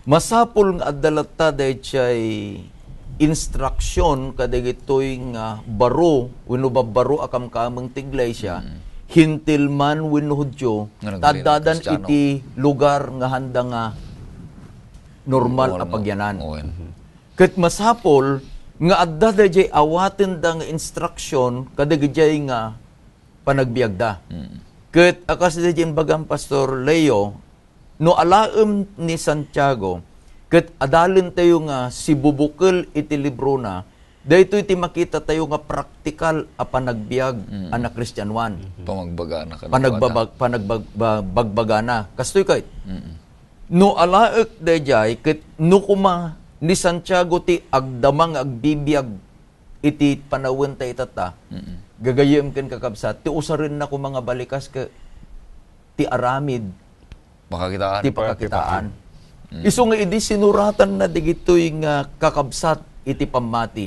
Masapul nga adda latta daydiay instruction kadagitoy nga baro wenno babbaro a kamkameng ti iglesia, Mm. Hentil man wenno Judio, Nga nagbalin ta addadan Kristiano. iti lugar nga handa nga normal Normal a nga. pagyanan. Wen. Ket masapul nga adda daydiay awatenda nga instruction kadagijay nga panagbiagda. Mm. Ket a kas daydiay imbagam, Pastor Leo, no alaem ni Santiago, ket adalentayo nga sibubukel iti librona, Daytoy ti makita tayo nga praktikal a panagbiag Mm. a nakristianuan. Pamagbagana kadakuada. Panagbabag-, panagbag-, ba-, bagbagana. Kastoy kay, Mm. no alaek dayjay, ket no kuma ni Santiago ti agdama nga agbibiag iti panawen ta itatta, Mm. gagayyem ken kakabsat, ti usaren na kuma nga balikas ket ti aramid Pakakitaan. Ti pakakitaan. Mm. Isu nga idi sinuratan na digitoy nga kakabsat iti pammati,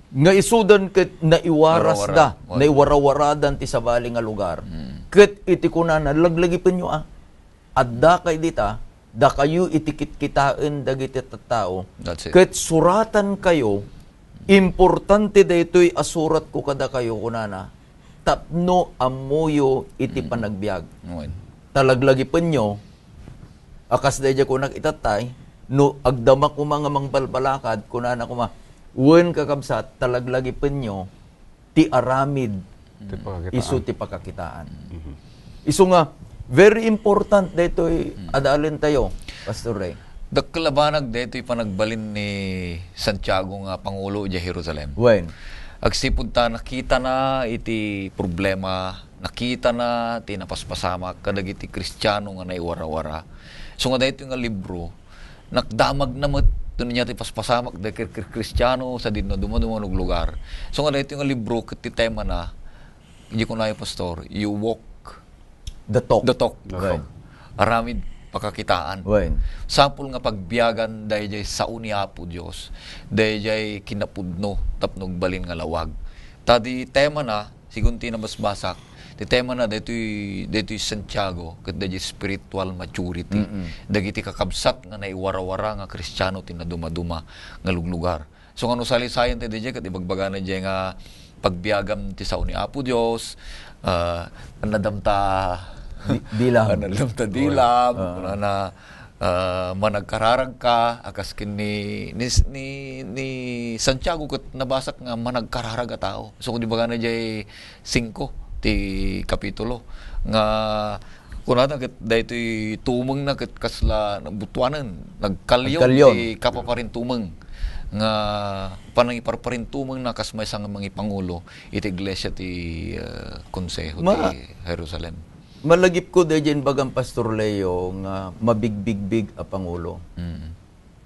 nga isudan ket naiwaras da, Warawara. Naiwarawaradan ti sabali nga lugar. Mm. Ket iti kunana, laglagipenyo, ah, adda kay dita, dakayo iti kitkitaen dagiti tattao, That's it. Ket suratan kayo, importante daytoy a suratko kadakayo, kunana, tapno ammoyo iti Mm. panagbiag. Amen. Talaglagipenyo, a kas daydiay kunak itattay, no agdama koma nga mangbalbalakad, kunana koma, "Wen, kakabsat, talaglagipenyo ti aramid Ti pakakitaan. Isu ti pakakitaan." Mhm. Isu nga, very important daytoy Mm. adalen tayo, Pastor Ray. Dakkel a banag daytoy panagbalin ni Santiago nga pangulo idiay Jerusalem. Wen. Agsipud ta nakitana iti problema, nakitana ti napaspasamak kadagiti Kristiano nga naiwarawara. So nga daytoy nga libro, nakdamagna met, no ania ti paspasamak dagiti Kri-, Kristiano, sadino dumaduma nga luglugar. So nga daytoy nga libro, ket ti temana, di kunayo, Pastor, you walk The talk. The talk. The talk. Aramid pakakitaan. Wen. Sapul nga pagbiagan daydiay sao ni Apo Dios, daydiay kinapudno tapno agbalin nga lawag. Ta di temana, sigun ti nabasbasak, ti temana daytoy, daytoy Santiago, ket daydiay spiritual maturity. Mm-mm. Dagiti kakabsat nga naiwarawara nga Kristiano ti nadumaduma nga luglugar. So, nga no salisayan ti daydiay, ket ibagbagana daydiay nga pagbiagam ti sao ni Apo Dios, ah, nadamta Di-, dilam. Ah, nadamta dilam, Ah. na, ah, managkararag ka, a kas ken ni, ni, ni, ni Santiago ket nabasak nga managkararag a tao. So, kung di bagana daydiay singko ti kapitulo, nga kunana ket daytoy tumengna ket kasla nabutuanen, nagkalyon Nagkalyon. ti kapaparintumeng nga panangiparparintumengna kas maysa nga mangipangulo iti iglesia ti, eh, Konseho Ma- ti Jerusalem. Malagipko daydiay imbagam, Pastor Leo, nga mabigbigbig a pangulo. Mm.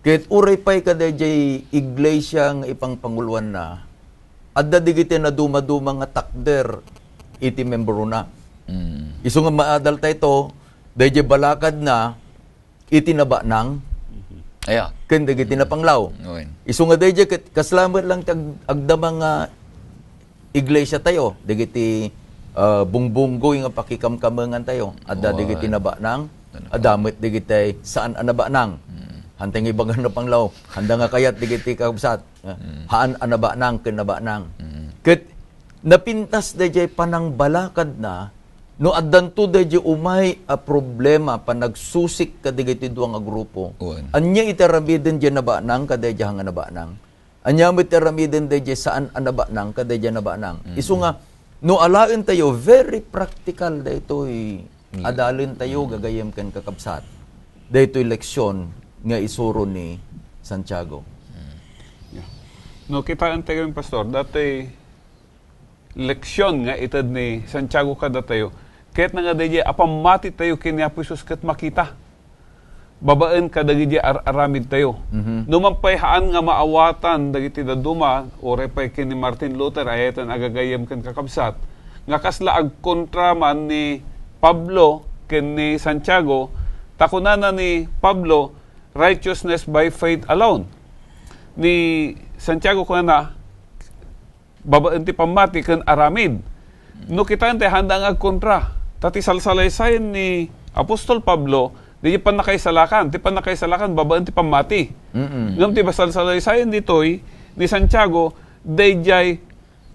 Ket uray pay kadaydiay iglesia nga ipangpanguluanna, adda digiti nadumaduma nga takder iti membrona. Mm. Isu nga maadal tayo, daydiay balakadna iti nabanang Aya. ken dagiti napanglaw. Wen. Isu nga daydiay ket kasla met lang ti ag-, agdama nga iglesia tayo, dagiti, ah, bungbunggoy nga pakikamkamengan tayo. Adda Wen. dagiti nabanang, Ano pa? adda met dagiti saan a nabanang. Mm. Hantay nga ibagan napanglaw, handa nga kayat dagiti kakabsat. Ah, Mm. haan a nabanang ken nabanang. Mm. Ket napintas daydiay panangbalakadna, no addanto daydiay umay a problema, panagsusik kadagiti dua nga grupo. Wen. Ania iti aramiden daydiay nabanang kadaydiay nga nabanang? Ania met ti aramiden daydiay saan a nabanang kadaydiay nabanang? Mm. Isu nga, no alaen tayo, very practical daytoy. Mm. Adalen tayo, Mm. gagayyem ken kakabsat. Daytoy leksyon nga isuro ni Santiago. Mm. Yeah. No, kitaen tayo, Pastor, daytoy leksyon nga ited ni Santiago kadatayo, ket nga daydiay a pammati tayo ken ni Apo Jesus ket makita babaen kadagiti ar-aramid tayo. Mhm. No man pay haan nga maawatan dagiti dadduma, uray pay ken ni Martin Luther, ayaten a gagayyem ken kakabsat, nga kasla agkontra man ni Pablo ken ni Santiago, ta kunana ni Pablo, "Righteousness by faith alone." Ni Santiago kunana, babaen ti pammati ken aramid. No kitaen ti handa nga agkontra. Ta ti salsalaysayan ni Apostol Pablo, di pannakaisalakan. Ti pannakaisalakan, babaen ti pammati. Mm-mm. Ngem ti salsalaysayan ditoy ni Santiago, daydiay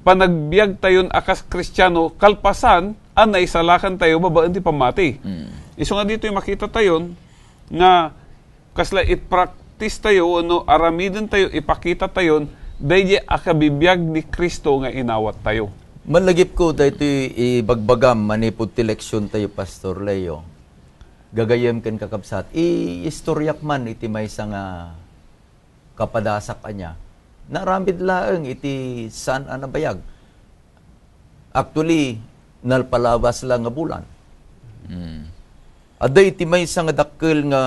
panagbiag tayon a kas Kristiano, kalpasan a naisalakan tayo babaen ti pammati. Mm. Isu nga ditoy makita tayon nga kasla i-practice tayo wenno aramiden tayo, ipakita tayon daydiay a kabibiag ni Cristo nga inawat tayo. Malagipko daytoy ibagbagam manipud ti leksyon tayo, Pastor Leo. Gagayyem ken kakabsat, i-istoryak man iti maysa nga kapadasak ania. Naaramid laeng iti saan a nabayag. Actually, nalpalabas la nga bulan. Mm. Adda iti maysa nga dakkel nga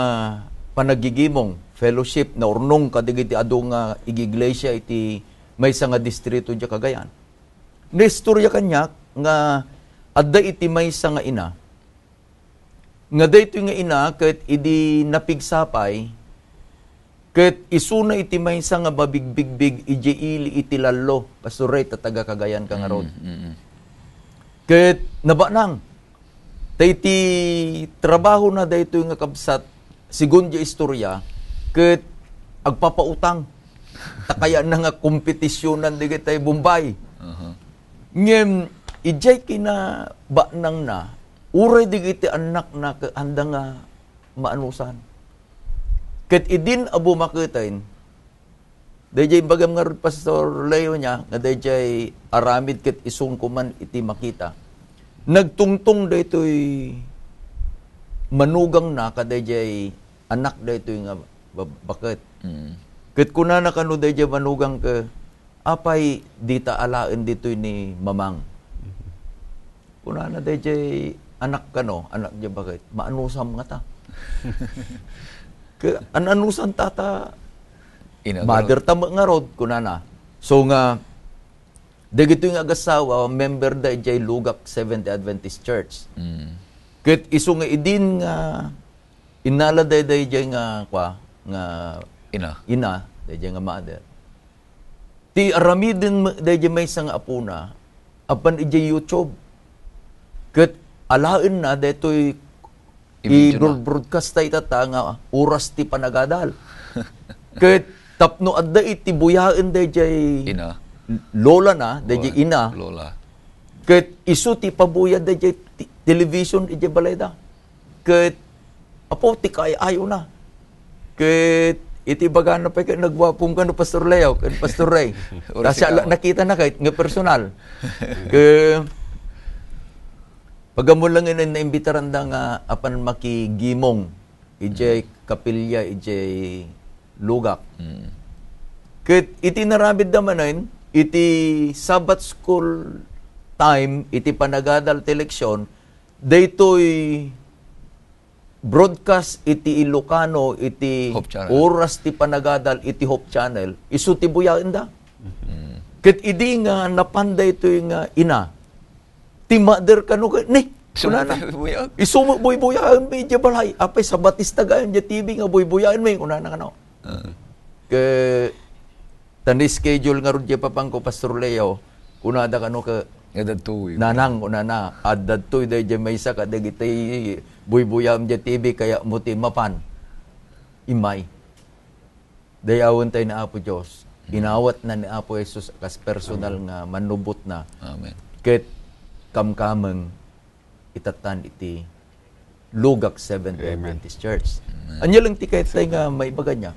panagigimong, fellowship, naurnong kadagiti adu nga igiglesia iti maysa nga distrito diay Cagayan. Naistorya kaniak nga adda iti maysa nga ina, nga daytoy nga ina ket idi napigsa pay, ket isuna iti maysa nga mabigbigbig idiay ili iti Lallo, Pastor Ray, ta taga Cagayan ka ngarud. Mm, mm, mm. Ket nabanang. Ta iti trabahona daytoy nga kabsat, segun diay istorya, ket agpapautang. Ta kayatna nga kompetisionan dagiti Bombay. Aha. Ngem, idiay kinabanangna, uray dagiti annakna ket anda nga maanusan. Ket idin a bumaketen, daydiay imbagam ngarud, Pastor Leo, nia, nga daydiay aramid ket isu nga man iti makita. Nagtungtong daytoy manugangna kadaydiay anak daytoy nga bab-, baket. Mm. Ket kunana kano daydiay manugang ket, "Apay dita alaen ditoy ni Mamang?" Kunana daydiay anak kano, anak diay baket, "Maanusam ngata." Ket an-anusan tata, Ina, mother ta met ngarud, kunana. So nga, dagitoy nga agasawa, member da idiay Lugak Seventh-day Adventist Church. Mm. Ket isu nga idin nga innala daydiay nga, kua, nga Ina. ina, daydiay nga mother. Ti aramiden met daydiay maysa nga apona, apan idiay YouTube. Ket alaenna daytoy Imagine na. I-broadcast ta itata nga oras ti panagadal. Ket tapno adda iti buyaen daydiay Ina. lolana, daydiay Lola. ina. Lola. Ket isu ti pabuya daydiay ti-, television idiay balayda. Ket, apo, ti kaay-ayona. Ket iti bagana pay ket nagwapom kano, Pastor Leo, ken Pastor Ray. Oras Ta siya ikaw. la-, nakitana ket nga personal. Ket pag-ammo laeng nga naimbitaranda nga apan makigimong idiay Mm. kapilya idiay Lugak. Mm. Ket iti inaramidda manen, iti Sabbath school time, iti panagadal ti leksyon, daytoy broadcast iti Ilocano, iti Hope Channel. oras ti panagadal iti Hope Channel, isu ti buyaenda. Mm. Ket idi nga napan daytoy nga ina, ti mother kano ket, "Ni," Isu kunana. met buybuyaen. "Isu met buybuyaenmi idiay balay. Apay, Sabatista gayam idiay T V nga buybuyaenmi," kunana kano. Ah. Ket ta ni-schedule ngarud diay papanko, Pastor Leo, kunada kano ket, Nga dadtoy. "Nanang," kunana, "addadtoy daydiay maysa kadagiti buybuyaem idiay T V, kayatmo ti mapan." Immay. Dayawentayo ni Apo Dios. Mm. Inawatna ni Apo Jesus a kas personal Amen. nga mannubotna. Amen. Ket kamkameng itattan iti Lugak Seventh-day Amen. Adventist Church. Amen. Ania laeng ti kayat tayo nga maibaga nia?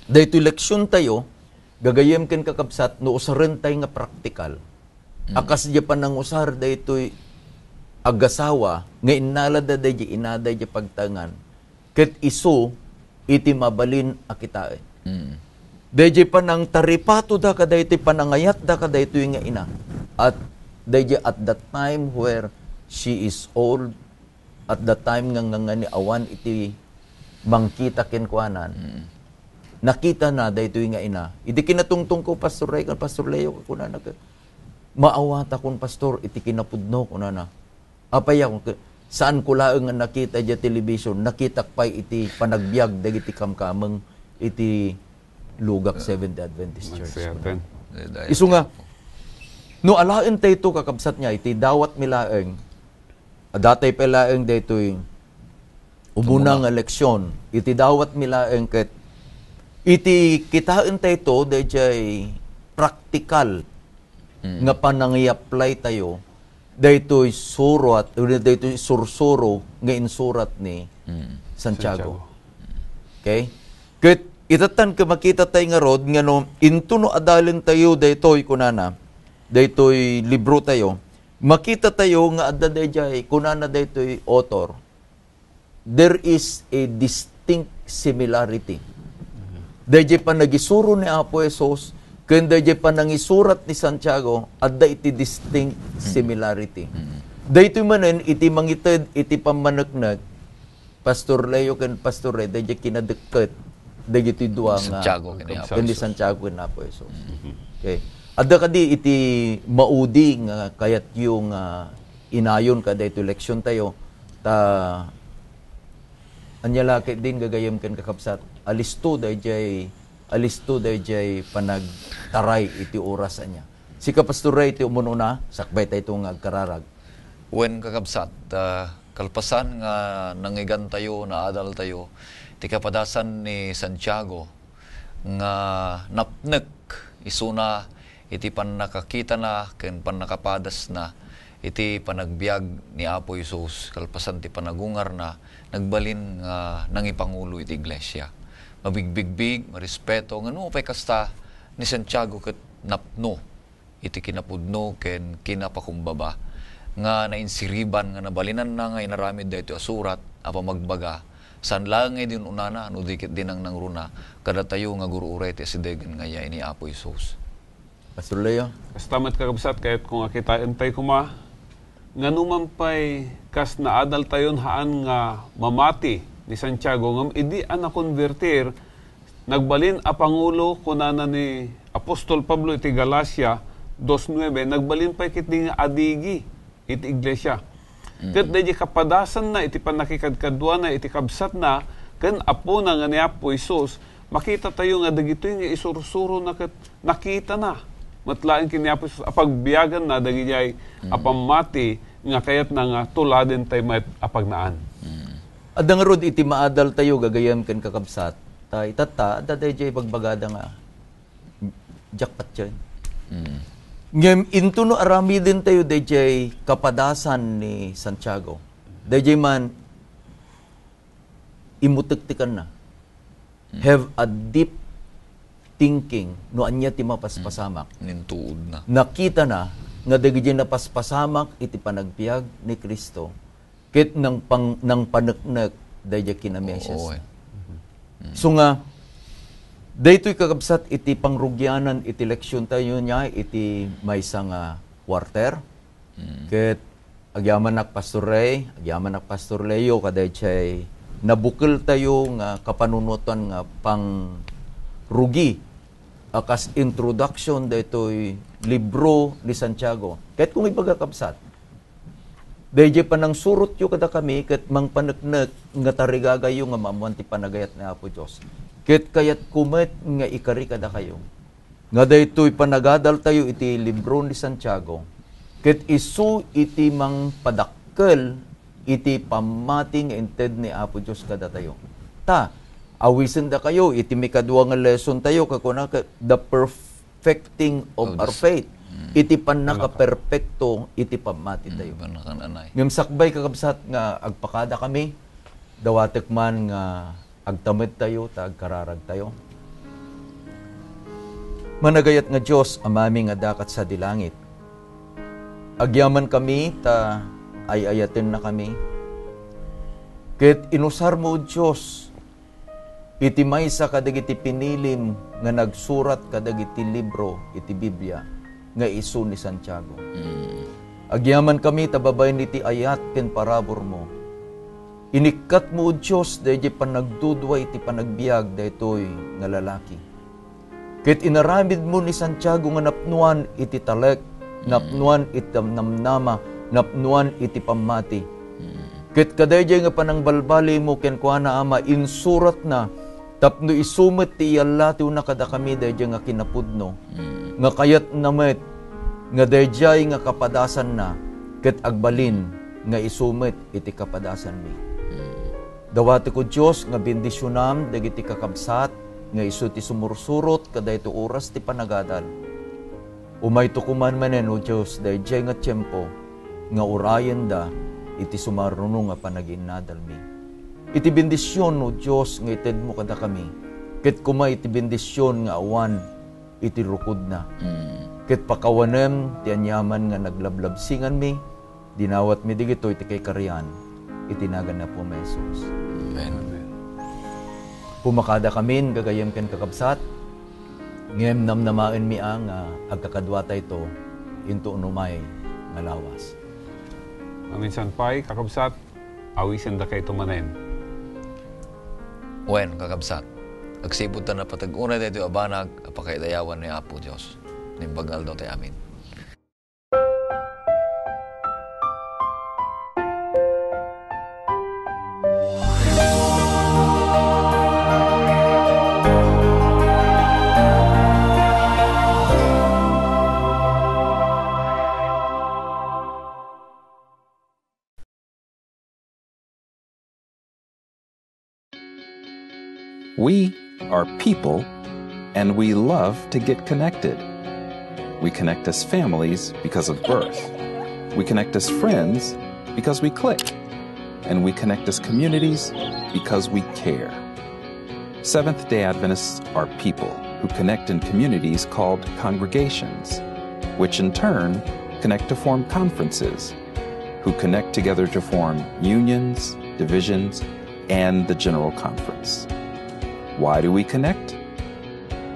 Daytoy leksiontayo, gagayyem ken kakabsat, no usarentayo nga praktikal. Mm. A kas diay panangusar daytoy agasawa nga innalada daydiay inada idiay pagtaengan, ket isu iti mabalin a kitaen. Mm. Daydiay panangtaripatoda kadaytoy panangayatda kadaytoy nga ina. At daydiay at that time where she is old, at that time nga, nga, nga ni awan iti mangkita kenkuanan, Mm. nakitana daytoy nga ina. Idi kinatungtong ko, Pastor Ray, ken Pastor Leo, kunana ket, "Maawatakon, Pastor, iti kinapudno," kunana. "Apay a?" Saanko laeng nga nakita idiay television, nakitak pay iti panagbiag dagiti kamkameng iti Lugak Seventh-day Adventist Church. Nagseaten. Isu nga, no alaentayto, kakabsat, nia, iti dawatmi laeng, adatay pay laeng daytoy umuna Umuna. nga leksyon, iti dawatmi laeng ket iti kitaentayto daydiay praktikal Mm. nga panangi-apply tayo daytoy surat, daytoy sursuro nga insurat ni Mm. Santiago. Santiago. Okay? Ket itattan ket makita tayo ngarud nga no, into no adalen tayo daytoy kunana, daytoy libro tayo, makita tayo nga adda daydiay, kunana daytoy author, there is a distinct similarity. Daydiay panagisuro ni Apo Jesus ken dayjay panangisurat ni Santiago, adda iti distinct similarity. Daytoy manen iti mangited iti pammaneknek, Pastor Leo ken Pastor Ray, dayjay kinadekket dagiti dua nga Santiago ken ni Apo ken ni Jesus. Santiago ken Apo Jesus. Okay. Adda kadi iti maudi nga kayatyo nga inayon kadaytoy leksion tayo, ta ania la ketdin gagayem ken kakabsat, alisto dayjay, alisto dayjay panagtaray iti oras ania. Sika, Pastor Ray, ti umun-una, sakbay tayo nga agkararag. Wen, kakabsat, ah, kalpasan nga nangigantayo, naadaltayo, ti kapadasan ni Santiago nga napnek isuna iti pannakakitana ken pannakapadasna iti panagbiag ni Apo Jesus kalpasan ti panagungarna, nagbalin nga nangipangulo iti iglesia. Mabigbigbig, marespeto, ngem no pay kasta, ni Santiago ket napno iti kinapudno ken kinapakumbaba nga nainsiriban nga nabalinanna nga inaramid daytoy a surat a pamagbaga, saan laeng nga idi un-unana no di ket di nangnangruna kadatayo nga gur-uray ti asidegen nga aya ni Apo Jesus. Pastor Leo? Kasta met, kakabsat, kayatko nga kitaen pay koma nga numan pay kas naadaltayon haan nga mamati ni Santiago, ngem idi a nakonbertir, nagbalin a pangulo, kunana ni Apostol Pablo iti Galacia dos nuebe, nagbalin pay ketdi nga adigi iti iglesia. Ket daydi kapadasanna iti pannakikadkaduana iti kabsatna ken Apona nga ni Apo Jesus, makitatayo nga dagitoy nga isursurona ket nakitana met laeng ken ni Apo Jesus a pagbiaganna dagidiay a pammati nga kayatna nga tuladentay met a pagnaan. Adda ngarud iti maadaltayo, gagayem ken kakabsat, ta itatta, adda daydiay bagbagada nga diak patien. Ngem intono aramidentayo daydiay kapadasan ni Santiago, daydiay man imutektekanna. Have a deep thinking no ania ti mapaspasamak. Nintuodna. Nakitana nga dagiti napaspasamak iti panagbiag ni Cristo ket nang pang-, nang paneknek daydiay kinamesiasna. Oo, eh. So nga, daytoy kakabsat iti pangrugianan iti leksion tayo niya iti maysa nga quarter. Ket agyamanak, Pastor Ray, agyamanak, Pastor Leo, kadaydiay nabukel tayo nga kapanunotan nga pangrugi a kas introduction daytoy libro ni Santiago. Ket kung ibaga, kabsat, daydiay panangsurotyo kadakami ket mangpaneknek nga tarigagayo nga maammoan ti panagayat ni Apo Dios. Ket kayatko met nga ikari kadakayo nga daytoy panagadaltayo iti libro ni Santiago, ket isu iti mangpadakkel iti pammati nga inted ni Apo Dios kadatayo. Ta, awisendakayo iti mikadua nga lesson tayo, kakuna ket the perfecting of our faith. Iti pannakaperpekto iti pammati tayo. Ngem sakbay, kakabsat, nga agpakada kami, dawatek man nga agtamedtayo ta agkararagtayo. Managayat nga Dios, Amami nga adda ket sadi langit, agyamankami ta ay-ayatennakami. Ket inusarmo, O Dios, iti maysa kadagiti pinilim nga nagsurat kadagiti libro iti Biblia nga isu ni Santiago. Agyamankami ta babaen iti ayat ken paraburmo, inikkatmo, O Dios, daydiay panagdudua iti panagbiag daytoy nga lalaki. Ket inaramidmo ni Santiago nga napnoan iti talek, napnoan iti namnama, napnoan iti pammati. Ket kadaydiay nga panangbalbalimo kenkuana, Ama, insuratna tapno isu met ti iyallatiwna kadakami daydiay nga kinapudno, nga kayatna met nga daydiay nga kapadasanna ket agbalin nga isu met iti kapadasanmi. Dawatek, O Dios, nga bendisionam dagiti kakabsat nga isu ti sumursurot kadaytoy oras ti panagadal. Umayto koma manen, O Dios, daydiay nga tiempo nga urayenda iti sumaruno nga panagiinnadalmi. Iti bendision, O Dios, nga itedmo kadakami, ket koma iti bendision nga awan iti rukodna. Ket pakawanem ti aniaman nga naglablabsinganmi, dinawatmi dagitoy ti kaikarian iti nagan ni Apomi Jesus. Amen. Pumakadakamin, gagayem ken kakabsat, Ngem namnamaenmi a nga agkakaduatayto inton umay nga lawas. Maminsan pay, kakabsat, awisendakayto manen. Wen, kakabsat, agsipud ta napateg unay daytoy a banag a pakaidayawan ni Apo Dios. Naimbag nga aldawtayo amin. We are people, and we love to get connected. We connect as families because of birth. We connect as friends because we click. And we connect as communities because we care. Seventh day Adventists are people who connect in communities called congregations, which in turn connect to form conferences, who connect together to form unions, divisions, and the General Conference. Why do we connect?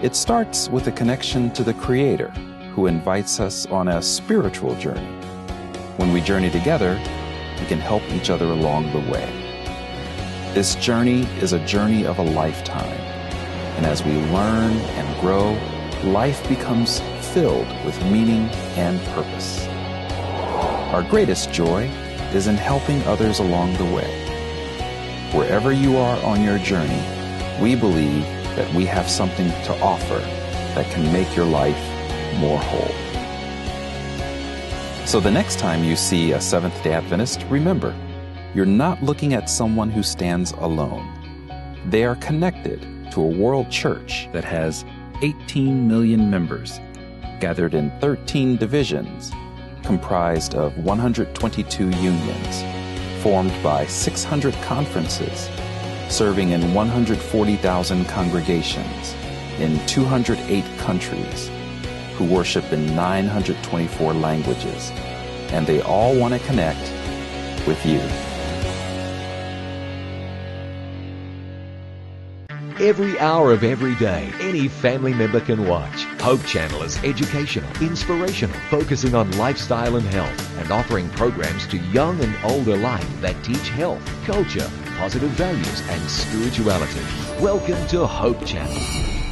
It starts with a connection to the Creator, who invites us on a spiritual journey. When we journey together, we can help each other along the way. This journey is a journey of a lifetime, and as we learn and grow, life becomes filled with meaning and purpose. Our greatest joy is in helping others along the way. Wherever you are on your journey, we believe that we have something to offer that can make your life more whole. So the next time you see a Seventh day Adventist, remember, you're not looking at someone who stands alone. They are connected to a world church that has eighteen million members, gathered in thirteen divisions, comprised of one hundred twenty-two unions, formed by six hundred conferences, serving in one hundred forty thousand congregations in two hundred eight countries, who worship in nine hundred twenty-four languages, and they all want to connect with you. Every hour of every day, any family member can watch. Hope Channel is educational, inspirational, focusing on lifestyle and health, and offering programs to young and old alike that teach health, culture, positive values, and spirituality. Welcome to Hope Channel.